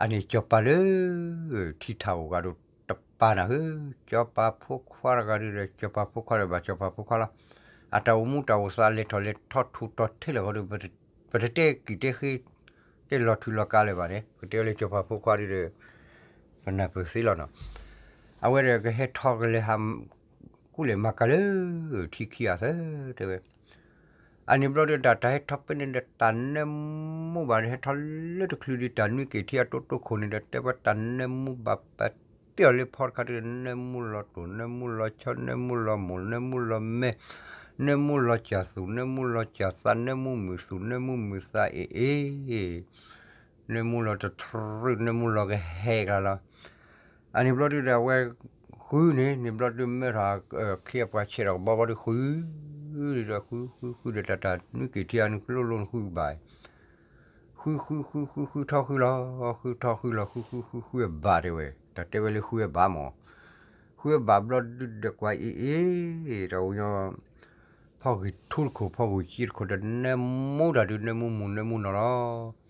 အန့ၣ်စီၤပၤလၢ ထံထးအိၣ်ဂၤဒိၣ်တပၤနၤဧၢ, စီၤပၤဖိခွါတဂၤဒုဒီး စီၤပၤဖိခွါဒီးဘၣ်စီၤပၤဖိခွါလီၤ, အတၢ်အိၣ်မူတၢ်အိၣ်သးလဲၤထီၣ်လဲၤထီၣ်ထူၣ်တီၤထဲလၢာ်ဂီၤဒု ပတတဲက့ၤတဲဃ့ တဲလီၤထုးလီၤကါလၢၤဘၣ်န့ၣ် ပတဲဝဲလၢစီၤပၤဖိခွါဒုဒီး ပနၢ်ပၢၢ်သ့လီၤနီၤ, အဝဲဒီးကဟဲထီၣ်ကလဲၤဟး ကူလဲၤမၤကၤလၢ ထံခံအသၢ တဲဝဲ, အန့ၣ်ဘျီဒု တၢ်တၢ်ဟဲထီၣ်ဖဲန့ၣ်ဒီး တၢ်နၢမူဘၣ်ဒီး ဟဲထီၣ်လၢတချုးဒံး တၢ်နွံက့ၤထံအတိတိခိၣ်န့ၣ်ဒီး တဲဝဲတၢ်နၢမူဘၣ်ပ ပှၤတဲအီၤလၢဖီတခါဒုး နၢမူလီၤတိာ် နၢမူလီၤဆီ နၢမူလီၤမိၢ် နၢမူလီၤမဲ နၢမူလီၤစၢ်သူၣ် နၢမူလီၤစၢ်သး နၢမူမုာ်သူၣ် နၢမူမုာ်သးအ့ၣ်အ့ၣ် နၢမူလီၤတထြုး နၢမူလီၤကဟဲကျါလီၤ. အန့ၣ်ဘျီဒုးဒီးအဝဲဃုန့ၣ် န့ၣ်ဘျီဒုးမၢထီၣ် ခ့အပှၤဆဲးထီၣ်ကဘီဘီဒုးဃု ဒီးဃုဃုဃုဒီးတၢ်တၢ်နွံက့ၤထံအနုၤကျိလိနဃုဘၣ် ဃုဃုဃုဃုဃုထီၣ်ဃုလီၤ ဃုထီၣ်ဃုလီၤ ဃုဃုဃုဃုအဘၣ်တဲဝဲ တၢ်တဲဝဲလၢဃုအဘၣ်မၢ် ဃုအဘၣ်ဘျီဒုးဒီးကွၢ်အ့ၣ်အ့ၣ် တၢ်အိၣ်ညီ ဖီဂ့ၤထူတခိၣ် ဖီဂ့ၤကံတခိၣ်ဒီး နၢမူတၢ်ဒုး နၢမူမူၢ်နၢမူနီၢ်လီၤ.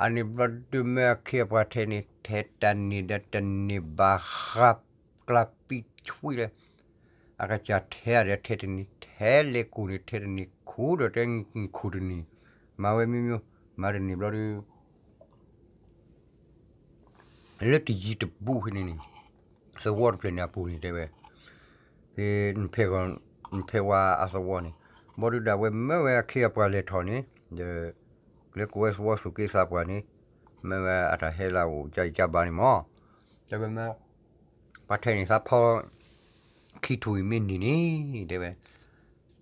အန့ၣ်ဘျီဒုးမၢအခ့အပှၤထဲန့ၣ် ထဲတၢ်န့ၣ်ဒီးတန့ၢ်ဘၣ်ဃးကျါပံဆွံလၢ အကစၢ်ထဲအဒီးထဲတန့ၢ် ထဲလဲၤကူၣ်န့ၣ် ထဲတန့ၢ်ခူၣ်ဒီးတဲခူၣ်တန့ၢ် မၤဝဲမ့ၢ်မ့ၢ် မၤတန့ၢ်ဘျီဒုး လၢတယံၤတဘူးဖဲန့ၣ်န့ၣ် သဝီတဖျၢၣ်န့ၣ်အပူၤန့ၣ်တဲဝဲ ဖဲ နဖဲဝါအသဝီန့ၣ် ဘျီဒုးဒီးအဝဲမၢဝဲအခ့အပှၤလဲၤထီၣ်န့ၣ် ဒီး လၢကိးဝဲသဝီသူၣ်က့သးပှၢ်န့ၣ် မၢဝဲအတၢ်ဟဲလၢအအိၣ်ကၢ်အံၤကၢ်ဘါန့ၣ်မၢ် တဲဝဲမၢ ပှၤထဲန့ၣ်သးဖီ ခံထူၣ်အံၤမ့ၢ်န့ၢ်န့ၣ် တဲဝဲ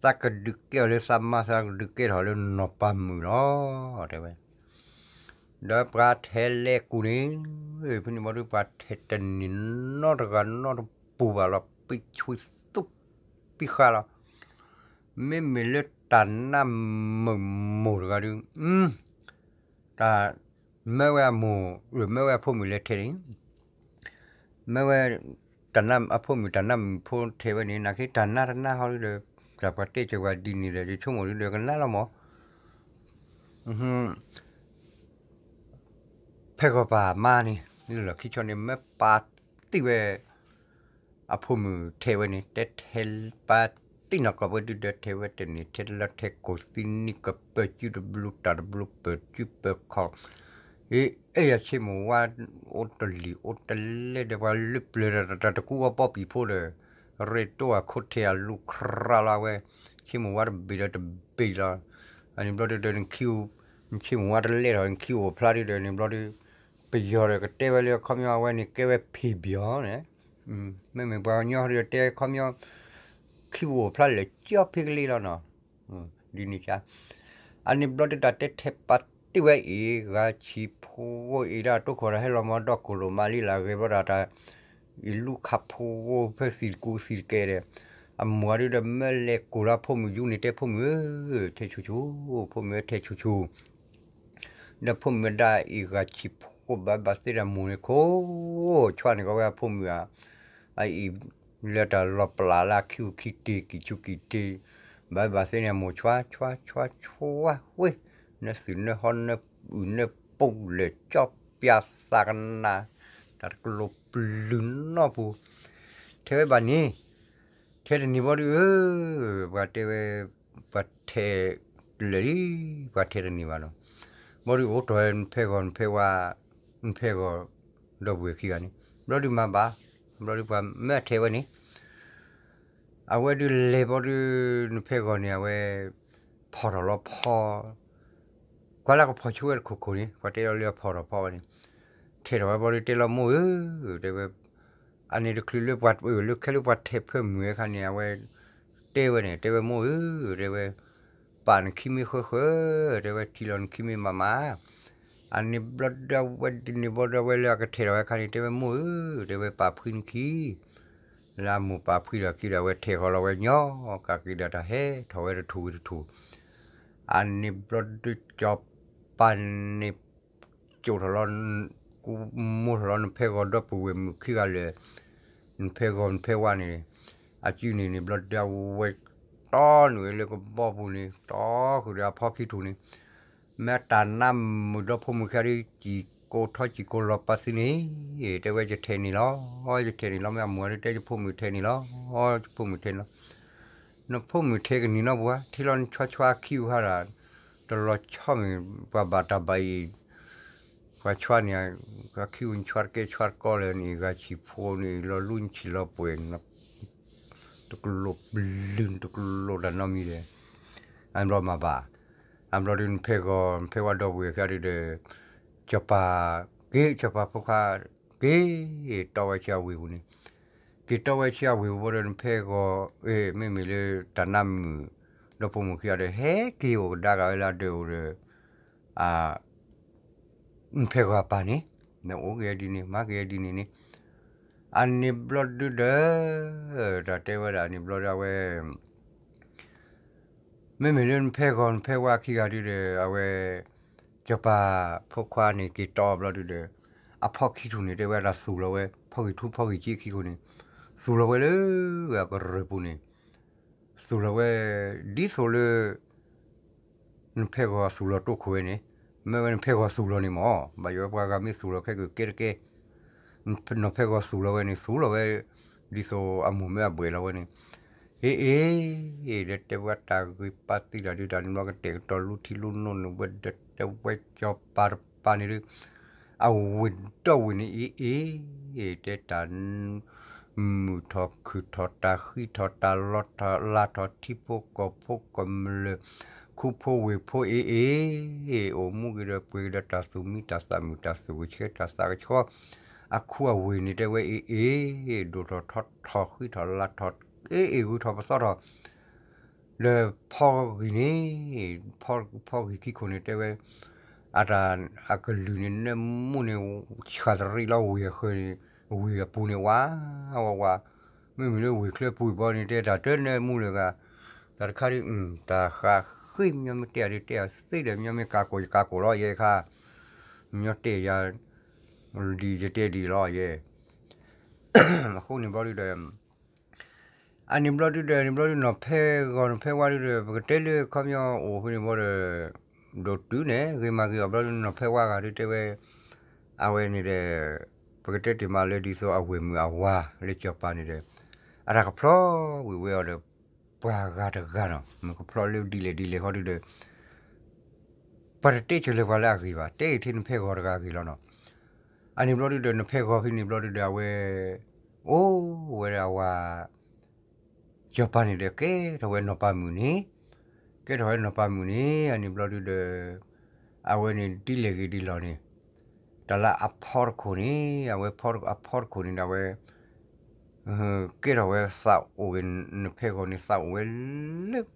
သးကဒုးကဲထီၣ်လၢသးမါ သးကဒုးကဲထီၣ်လၢနီၢ်ပၤမုၣ်လီၤ တဲဝဲ ဒီးပှၤထဲလဲၤကူၣ်န့ၣ် ဖဲန့ၣ်ဘျီဒုးပှၤထဲတန့ၢ်နီတဂၤနီတပူၤဘၣ်လီၤ ပံဆွံသူပံဃါလီၤ မ့မ့ၢ်လၢတၢ်နါမုာ်မိၢ်တဂၤဒုး တၢ် မၢဝဲအမိၢ် မၢဝဲအဖိမုၣ်လဲၤထဲန့ၣ် မၢဝဲ တၢ်နါအဖိမုၣ်တၢ်နါမုာ်ဖိထဲဝဲန့ၣ် နာ်က့တၢ်နါတနါဟီဒုးဒီး တၢ်ပှၤတဲစၢၤပှၤဒ်န့ၣ်ဒီး ယဆိကမိၣ်ဒုးဒီးကနါလီၤမၢ် ဖဲဂီၤပၢ်မါန့ၣ် လၢလီၢ်ခံဆီန့ၣ် မၢပာ်တံၢ်ဝဲ အဖိမုၣ်ထဲဝဲန့ၣ် တဲထဲပာ်တံၢ်နီၢ်ကီၢ်ပှဲၤဒုးဒီးထဲဝဲတန့ၢ် ထဲလၢထဲကိၢ်သံနံၤကပၢၢ်စုတဘျုး တၢ်တဘျုးပၢၢ်စုပၢၢ်ခီၣ် အ့ အဲၣ်ယၤဆ့မိၢ်ဝါ အိၣ်တလံၤအိၣ်တလဲဒီး ပှၤလၢပျၢၤတၢ်တၢ်တကူအီပီပံၤဖိဒီး ရဲၣ်တိၢ်အခီၣ်ထံးအလူၤခရါလီၤဝဲ ဆ့မိၢ်ဝါတဘ့ၣ်ဒီးတဘ့ၣ်လီၤ အန့ၣ်ဘျီဒုးဒီး နဆ့မိၢ်ဝါတလဲထီၣ် နခံအိၣ်ဖျါဒုးဒီး န့ၣ်ဘျီဒုး ပယီၤဒီးကတဲဝဲလၢအခီပညီ အဝဲန့ၣ်ကဲဝဲဖ့ၣ်ဘျီန့ၣ် မ့မ့ၢ်ပှၤကညီဟီဒုးတဲအခီပညီ ခံအိၣ်ဖျါလၢာ်ကၠီဖ့ကလ့လီၤနီၤ ဒ်န့ၣ်ကါ အန့ၣ်ဘျီဒုးတၢ်တဲထဲပာ်တံၢ်ဝဲအံၤ ဂၤဆံးဖိအံၤဒၣ်တိခိၣ်ဒီးဟဲလီၤမၤဒီးကိၢ်လိာ်မးလံလၢအဂ့ၤဘျီဒီးတၢ် အံၤလူၤခးဖိဝဲဖဲသံၣ်တကူသံၣ်တကဲဒီး အမိၢ်အဒုးဒီးမၢလဲၤကိၢ်လၢအဖိမုၣ်ယူန့ၣ် တဲဖိမုၣ်ဧၢ ထဲဆူၣ်ဆူၣ် ဖိမုၣ်ဧၢ ထဲဆူၣ်ဆူၣ် ဒီးဖိမုၣ်ဝဲဒၣ်အံၤဂၤဆံးဖိဘၣ်ဘၣ်သ့ဒီးအမိၢ်န့ၣ်ခိၣ် ဆွါန့ၣ်ကီးဝဲအဖိမုၣ်ဧါ အအံၤ လၢတၢ်လီၤပျၢ်လၢအခံအိၣ်ခံတ့ၢ်ကံၢ်ဆူၣ်ကံၢ်တ့ၢ် ဘၣ်ဘၣ်သ့န့ၣ် အမိၢ်ဆွါဆွါဆွါဆွါဝဲ နသုၣ်နဟီ နအုၣ်နပူၤလဲၤကၠီပျၢ်သးကနၣ် တၢ်တကလိာ်ပျုၤနီၢ်ပူၤ ထဲဝဲဘၣ်န့ၣ် ထဲတနံၤဘီဒုးဧၢ ပှၤတဲဝဲ ပှၤထဲလၢာ်လံ ပှၤထဲတန့ၢ်ဘၣ်နီၤ ဘီဒုးအိၣ်တီၢ်ဝဲနဖဲဂီၤနဖဲဝါ နဖဲဂီၤ ဒီပုၢ်ဝဲၢ်ခံဂၤန့ၣ် ဘျီဒုးမၤဘၣ် ဘျီဒုးပှၤမၢထဲဝဲန့ၣ် အဝဲဒုးလဲၤဘီဒုး နဖဲဂီၤန့ၣ် အဝဲ ဖီၣ်ထီၣ်လီၤဖီ ကွၢ်လၢကဖီၣ်ဆိဝဲတခိၣ်ခိၣ်န့ၣ် ပှၤတဲလီၤလၢအဖီၣ်ထီၣ်ဖီဝဲန့ၣ် ထဲထီၣ်ဝဲဘီဒုးတဲလီၤမိၢ်ဧၢ တဲဝဲ အန့ၣ်တချုးလၢပှၤလၢခဲလၢပှၤထဲဖၢမုၢ်အခါန့ၣ် အဝဲ တဲဝဲန့ၣ် တဲဝဲမိၢ်ဧၢ တဲဝဲ ပာ်နခံမ့ၢ်ဃၢဃၢ တဲဝဲထံလီၤနခံမ့ၢ်မၤမၤ အန့ၣ်ဘျီဒုးဝဲဒ်န့ၣ်ဘီဒုးဝဲလၢအကထဲထီၣ်ဝဲအခါန့ၣ် တဲဝဲမိၢ်ဧၢ တဲဝဲပာ်ဖှံနခံ လၢအမိၢ်ပာ်ဖှံဒီးခံဒီး အဝဲထဲဃီၤလီၤဝဲညီ ကးက့ၤဒီးတၢ်ဟဲထီၣ်ဝဲတထူၣ်ဝံၤတထူၣ် အန့ၣ်ဘျီဒုးစီၤပၤန့ၣ် ကၠိထီၣ်လီၤ ကူမိၢ်ထီၣ်လီၤ နဖဲဂီၤဒီပုၢ်ဝဲၢ်မုၣ်ခံဂၤလၢာ် နဖဲဂီၤနဖဲဝါန့ၣ် အစုန့ၣ်န့ၣ်ဘျီဒုးအဝဲ တီနုာ်ဝဲလၢကဘီပူၤန့ၣ် တီဃုာ်ဒီးအဖီခံထူၣ်န့ၣ် မ့ၢ်တၢ်နါမုာ်ဒီဖိမုၣ်ခံဂၤဒုး စံၣ်ကိးထီစံၣ်ကိးလီၤပာ်သံန့ၣ် တဲဝဲယထဲန့ၣ်လီၤ ယထဲန့ၣ်လီၤ မ့ၢ်အမိၢ်ဒုးတဲယဖိမုၣ်ထဲန့ၣ်လီၤ ယဖိမုၣ်ထဲန့ၣ်လီၤ နဖိမုၣ်ထဲကနံၤနီတပူၤဧါ ထံလီၤနဆွါဆွါအခံဟူဟါဒီး တလီၤဆီမ့ၢ် ပှၤဘၣ်တၢ်ဘၣ်အံၤ ပှၤဆွါန့ၣ် အခံဟူနဆွါတကဲဆွါတကီလၢာ်န့ၣ် ဂၤဆံးဖိန့ၣ် လီၤလူနဆံးလီၤပှဲၤ တကလိာ်ပျုၤ တကလိာ်တၢ်နီတမံၤဒီး အဘျီမၤဘၣ် အဘျီဒုးနဖဲဂီၤ နဖဲဝါဒီပုၢ်ဝဲၢ်ခံဂၤဒုးဒီး စီၤပၤ က့ၤ စီၤပၤဖိခွါ က့ၤတီဝဲဆူအဝ့ၢ်ပူၤန့ၣ်, က့ၤတီဝဲဆူအဝ့ၢ်ပူၤဘျီဒီး နဖဲဂီၤ မ့မ့ၢ်လၢတၢ်နါမုာ် ဒီဖိမိၢ်ခံဂၤဒီး ဟဲက့ၤအိၣ်ကဒါက့ၤဝဲလၢအဒၢးအိၣ်ဒီး နဖဲဂီၤအပၢ်န့ၣ်, နအိၣ်က့ၤဒ်န့ၣ် မၤက့ၤဒ်န့ၣ်န့ၣ်, အန့ၣ်ဘျီဒုဒီး တၢ်တဲဝဲဒၣ်န့ၣ်ဘျီဒီး အဝဲ မ့မ့ၢ်လၢနဖဲဂီၤနဖဲဝါခံဂၤဒုဒီး အဝဲ စီၤပၤဖိခွါန့ၣ် က့ၤတီဘျီဒုဒီး အဖီခံထူၣ်န့ၣ် တဲဝဲဒၣ်သူၣ်လီၤဝဲ ဖီဂံၢ်ထူဖီဂံၢ်က့ခံခိၣ်န့ၣ် သူၣ်လီၤဝဲလၢအကရၢၢ်ပူၤန့ၣ်, သူၣ်လီၤဝဲ ဒ်သိးလၢ နဖဲဂီၤသူၣ်လီၤတိခိၣ်ဝဲန့ၣ်, မ့ၢ်ဝဲနဖဲဂီၤသူၣ်လီၤန့ၣ်မ့ၢ် ဘၣ်ယိၣ်ဝဲပှၤဂၤမ့ၢ်သူၣ်လီၤခဲက့ၤကဲတကဲ, နီၢ်ဖဲဂီၤသူၣ်လီၤဝဲန့ၣ် သူၣ်လီၤဝဲ ဒ်သိးအမိၢ်မ့ၢ်အဘှဲးလီၤဝဲန့ၣ်, အ့အ့ ဒီးတဲဝဲတၢ်ဂ့ၢ်ပာ်သံတၢ်ဒုးတၢ်န့ၣ်ဘျီ ကတဲာ်ကတီၤလူထံလူနိန့ၣ်ဝဲဒီး တဲဝဲစီၤပၤတပၤန့ၣ်ဒုး အဝ့ၢ်ဒီဝ့ၢ်န့ၣ် အ့အ့ တဲတၢ် မုာ်ထီၣ်ခုၣ်ထီၣ်တၢ်ဃံထီၣ်တၢ်လီထီၣ်လါထီၣ်ထံဖိကီၢ်ဖိကမျၢၢ် ခူဖိဝ့ၢ်ဖိအ့အ့, အိၣ်မူက့ၤဒီးပှ့ၤက့ၤဒီးတၢ်သူၣ်မံတၢ်သးမုာ်တၢ်သူၣ်ကဆှဲတၢ်သးကဆှီ, အခူအဝ့ၢ်န့ၣ်တဲဝဲအ့အ့, ဒိၣ်ထီၣ်ထီထီၣ်ဃံထီၣ်လါထီၣ် အ့အ့ဂုၤထီၣ်ပသီထီၣ် ဒီးဖီဂံၢ်န့ၣ်, ဖီဂံၢ်ခံခိၣ်န့ၣ်တဲဝဲ, အတၢ်အကလုၢ်န့ၣ် နၢမူန့ၣ် ဆှၣ်တရံးလီၤဝ့ၢ်အဃၢၤန့ၣ်, ဝ့ၢ်အပူၤန့ၣ်ဝးဝးဝး, မ့မ့ၢ်လၢဝ့ၢ်ချၢပူၤဘီန့ၣ် တဲတၢ်တနၢမူလၢၤဂၤ, တၢ်တခါဒ် တၢ်ဃးဃ့မညီမ့ၢ်တဲအီၤဒ် တဲအီၤသ့ဒီး မညီမ့ၢ်ကးကိၢ်ယကးကိၢ်လီၤယဲခါ, မညီတဲယၤ ဒ်ယတဲဒ်လီၤယဲ, အဃိန့ၣ်ဘျီဒုဒီး အန့ၣ်ဘျီဒုဒီး န့ၣ်ဘျီဒု နီၢ်ဖဲဂီၤနီၢ်ဖဲဝါဒုဒီး ပကတဲလၢခီပညီအိၣ်ဖဲန့ၣ်ဘျီဒီး ဒိၣ်တုၤန့ၣ် ဂ့ၤမၤဂ့ၤအီၤဘျီဒု နီၢ်ဖဲဝါဂၤဒုတဲဝဲ, အဝဲန့ၣ်ဒီး ပကတဲတ့ၢ်မးလၢဒ်သိးအဝ့ၢ်မုၣ်အဝၤလၢစီၤပၤန့ၣ်ဒီး အတၢ်ကဖျီဝံၤဝဲအီၤဒီး ပှၤဂၤတဂၤနီၤ မ့ၢ်ကဖျီလၢဒ်လဲၣ်ဒ်လဲၣ်ဃီဒုဒီး ပှၤတတဲဆၢလၢၤပှၤလၢအဂ့ၢ်ဘၣ် တဲအံၤထဲနဖဲဂီၤတဂၤအဂ့ၢ်လီၤနီၤ, အန့ၣ်ဘျီဒုဒီး နဖဲဂီၤဖဲန့ၣ်ဘျီဒုဒီး အဝဲ အိၣ်ဝဲဒၣ်အဝၤ စီၤပၤန့ၣ်ဒီး ကဲထီၣ်ဝဲနီၢ်ပၤမုၣ်န့ၣ်, ကဲထီၣ်ဝဲနီၢ်ပၤမုၣ်န့ၣ် အန့ၣ်ဘျီဒုဒီး အဝဲန့ၣ်ဒ်လဲၣ်ဂ့ၤဒ်လဲၣ်န့ၣ်, တၢ်လၢအဖီတခိၣ်န့ၣ် အဝဲအဖီတခိၣ်န့ၣ်ဒီး အဝဲ ကဲထီၣ်ဝဲသးအိၣ်ဂ့ၤ နဖဲဂီၤန့ၣ်သးအိၣ်ဝဲလၢ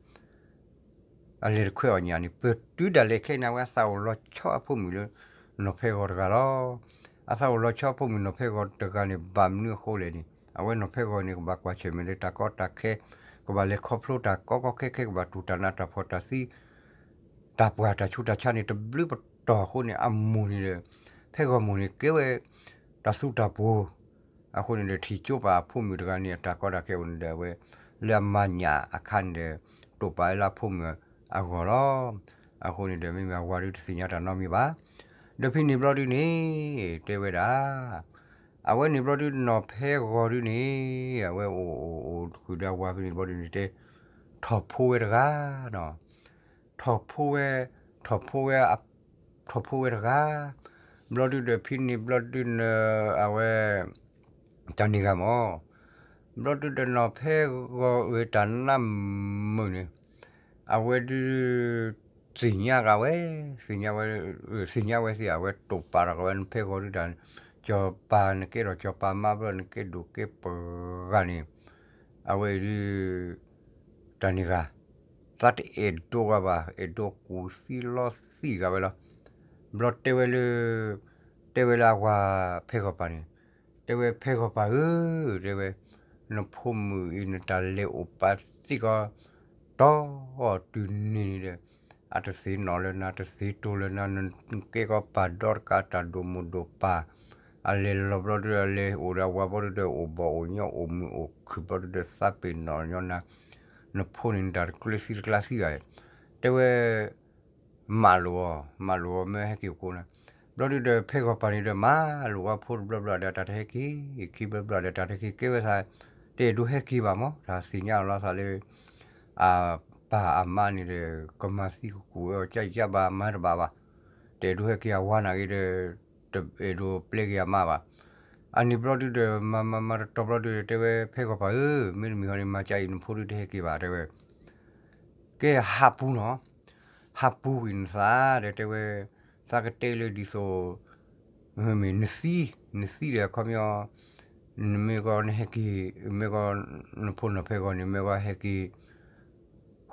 အလဲၤတခွဲအီၤညါန့ၣ် ပတုၤဒၣ်လဲာ်ခဲအံၤန့ၣ် အဝဲအသးအိၣ်လီၤဆီအဖိမုၣ်လၢ နီၢ်ဖဲဂီၤတဂၤလီၤ. အသးအိၣ်လီၤဆီအဖိမုၣ်နီၢ်ဖဲဂီၤတဂၤန့ၣ် ဘၣ်မနုၤအဃိလဲၣ်န့ၣ် အဝဲနီၢ်ဖဲဂီၤန့ၣ် ကဘၣ်ကွၢ်ဆၢၣ်မဲာ်လၢတၢ်ကီတၢ်ခဲ, ကဘၣ်လဲၤခီဖျိတၢ်ကီကီခဲခဲ ကဘၣ်တူၢ်တၢ်နးတၢ်ဖှီၣ်တၢ်သံ တၢ်ပှၢ်တၢ်ဆူးတၢ်ဆါန့ၣ် တဘျုးပတီၢ်အဃိန့ၣ် အမိၢ်န့ၣ်ဒီး ဖဲဂီၤမိၢ်န့ၣ် ကဲဝဲ တၢ်သူတၢ်ပှိၤ အဃိန့ၣ်ဒီး ထံၣ်ကၠိပာ်အဖိမုၣ်တဂၤန့ၣ် အတၢ်ကီတၢ်ခဲအိၣ်န့ၣ်ဒီး အဝဲ လၢအမၤညၣ်အခါန့ၣ်ဒီး တိာ်ပာ်ဝဲလၢအဖိမုၣ်အဂီၢ်လီၤ. အဃိန့ၣ်ဒီး မ့မ့ၢ်အဝၤဒုတသ့ၣ်ညါတၢ်နီတမံၤဘၣ်. ဒီးဖဲန့ၣ်ဘျီဒုန့ၣ် တဲဝဲဒၣ် အဝဲန့ၣ်ဘျီဒုနီၢ်ဖဲဂီၤဒုန့ၣ် အဝဲအိၣ်အိၣ်အိၣ်ဃုာ်ဒီးအဝၤဖဲန့ၣ်ဘျီဒုန့ၣ် တဲ ထီၣ်ဖိဝဲတဂၤနီၤ ထီၣ်ဖိဝဲ ထီၣ်ဖိဝဲ ထီၣ်ဖိဝဲတဂၤ ဘျီဒုဒီးဖဲန့ၣ်ဘျီဒုန့ၣ် အဝဲ တၢ်န့ၢ်ဂၤမၢ် ဘျီဒုဒီးနီၢ်ဖဲဂီၤအတၢ်နါမုာ်န့ၣ် အဝဲဒု သ့ၣ်ညါဂၤဝဲ သ့ၣ်ညါဝဲ သ့ၣ်ညါဝဲသ့ၣ် အဝဲတိာ်ပာ်ထီၣ်က့ၤဝဲ နဖဲဂီၤဒုတၢ် စီၤပၤနကဲထီၣ်စီၤပၤမါဘျီ နကဲဒိၣ်ကဲပှၤဂၤန့ၣ် အဝဲအံၤဒု တၢ်န့ၢ်ဂၤ သးတအဲၣ်ဒိးဂၤဘၣ် အဲၣ်ဒိးကူၣ်သံလီသံဂၤဝဲလီၤ. ဘျီတဲဝဲလၢ တဲဝဲလၢအဝၤဖဲဂီၤပၤန့ၣ် တဲဝဲဖဲဂီၤပၤဧၢ တဲဝဲ နဖိမုၣ်အံၤနတၢ်လဲၤအိၣ်ပာ်သံကီး တီတုၤန့ၣ်န့ၣ်ဒီး အတသ့ၣ်နီၣ်လၢနၤ တသ့ၣ်တိၢ်လၢနၤ နကဲကီးပၢ်ဒီတကးတၢ်ဒိၣ်မိၢ်ဒိၣ်ပၢ် အလဲၤလီၤဘျီဒုဒီး အလဲၤအိၣ်ဒီးအဝၤဘျီဒုဒီး အိၣ်ဘီၣ်အိၣ်ညီအိၣ်မုာ်အိၣ်ခုၣ်ဘျီဒုဒီး သးပ့ၤနီၣ်ညီနၤ နဖိန့ၣ် နတၢ်တကျၢၤသံတကျါသံဂၤ တဲဝဲ မၢလိာ်အီၤ မၢလိာ်အီၤ မ့ၢ်ဟဲက့ၤအိၣ်ကိးနၤ ဘျီဒုဒီး ဖဲဂီၤပၤန့ၣ်ဒီး မၢလိာ်အီၤဖိတဘျီဘျီဒီး တၢ်တဟဲက့ၤ ခံဘျီဘျီဒီး တၢ်တဟဲက့ၤ ကဲဝဲသး တအဲၣ်ဒိးဟဲက့ၤဘၣ်မၢ် တၢ်သ့ၣ်ညါအီၤလီၤသးလၢ အပၢ်အမါန့ၣ်ဒီး ကမၤသံကကူၣ်ဝဲအီၤကၢ်ယၢ်ဘၣ် မၤတဘၣ်ဘၣ် တအဲၣ်ဒိးဟဲက့ၤအဝၤနာ်က့ဒီး တအဲၣ်ဒိးပျဲက့ၤအမါဘၣ် အန့ၣ်ဘျီဒုဒီး မၤမၤမၤတတီၤဘျီဒုဒီး တဲဝဲဖဲဂီၤပၤဧၢ မ့တမ့ၢ်ဟီန့ၣ် မၤကၢ်အံၤ နဖိဒုတဟဲက့ၤဘၣ် တဲဝဲ ကဲဟးပူၤနီၤ ဟးပူၤကွံာ်နသး ဒီးတဲဝဲ သးကတဲလၢဒ်သိး မ့မ့ၢ်နသံ, နသံဒီးအခီပညီ, နမ့ၢ်ကီနဟဲက့ၤ, မ့ၢ်ကီ နဖိနီၢ်ဖဲဂီၤန့ၣ် မ့ၢ်ကီဟဲက့ၤ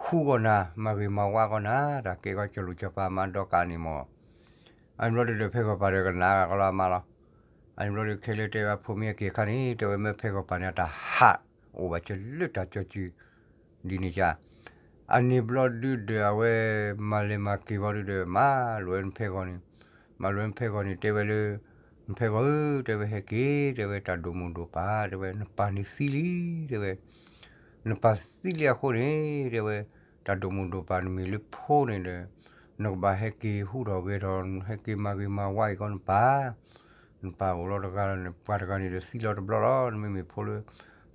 ဟူးဂီၤနၤ မၤဂ့ၤမၤဝါဂီၤနၤ တၢ်ကဲကီကၠီလိာ်ကၠီပၤမၤဒီကးန့ၣ်မၢ်. အန့ၣ်ဘျီဒုဒီး ဖဲဂီၤပၤဒီးကနၣ်ကလီအမါလီၤ. အန့ၣ်ဘျီဒုခဲလၢာ်တဲဝဲဖိမ့ၢ်ဟဲက့ၤအခါန့ၣ် တဲဝဲမ့ၢ်ဖဲဂီၤပၤန့ၣ် အတၢ်ဟးအိၣ်ဘၣ်ကလၢတၢ်ကၠီကု ဒ်န့ၣ်ကါ. အန့ၣ်ဘျီဒုဒီး အဝဲမၤလဲၤမၤက့ၤဘျီဒုဒီး မၤလိာ်ဝဲနဖဲဂီၤန့ၣ်, မၤလိာ်ဝဲနဖဲဂီၤန့ၣ် တဲဝဲလၢ နဖဲဂီၤဧၢ, တဲဝဲဟဲက့ၤ, တဲဝဲတၢ်ဒိၣ်မိၢ်ဒိၣ်ပၢ်, တဲဝဲနပၢ်န့ၣ်သံလံ, တဲဝဲ နပၢ်သံလံအဃိန့ၣ် တဲဝဲ တၢ်ဒိၣ်မိၢ်ဒိၣ်ပၢ်နမ့ၢ်လၢဖိန့ၣ်ဒီး နကဘၣ်ဟဲက့ၤဟူးထီၣ်ဂဲၤထီၣ် ဟဲက့ၤမၤဂ့ၤမၤဝါအံၤကီနပၢ်, နပၢ်အိၣ်လီၤတဂၤလီၤန့ၣ် ပှၤတဂၤန့ၣ်ဒီးသံလီၤတဘျီလီၤ. နမ့မ့ၢ်ဖိလၢ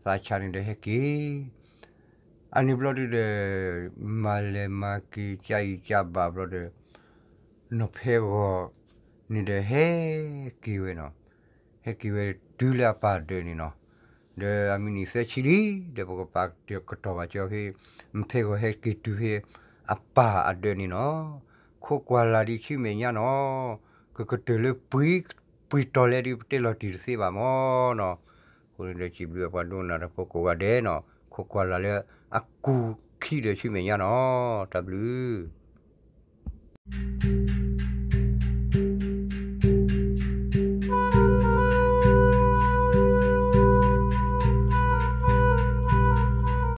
သးဆါန့ၣ်ဒီးဟဲက့ၤ. အန့ၣ်ဘျီဒုဒီး မၤလဲၤမၤက့ၤကၢ်အံၤကၢ်ဘၣ်ဘျီဒီး နီၢ်ဖဲဂီၤန့ၣ်ဒီးဟဲက့ၤဝဲနီၤ, ဟဲက့ၤဝဲတုၤလၢအပၢ်ဒၢးန့ၣ်နီၤ, ဒီးအမံးနံးသၢဆံလံ, ဒီးပကပာ်ကတီၢ်ဘၣ်ကၠီဖဲ နဖဲဂီၤဟဲက့ၤတုၤဖဲအပၢ်အဒၢးန့ၣ်နီၤ, ခိးကွၢ်လၢ်ဒံးဆူမဲာ်ညါနီၤ, ကကတၢၢ်လၢပှဲၤတီၤလဲၣ်ဒုး ပတဲလီၤတံၢ်တသ့ဘၣ်မၢ်နီၤ. အဃိန့ၣ်ဒီး စံးဘျုးပှၤဒိကနၣ်တၢ်ဖိကိးဂၤဒဲးနီၤ, ခိးကွၢ်လၢ်လၢအကူၣ်ခံဒီးဆူမဲာ်ညါနီၤ, တၢ်ဘျုး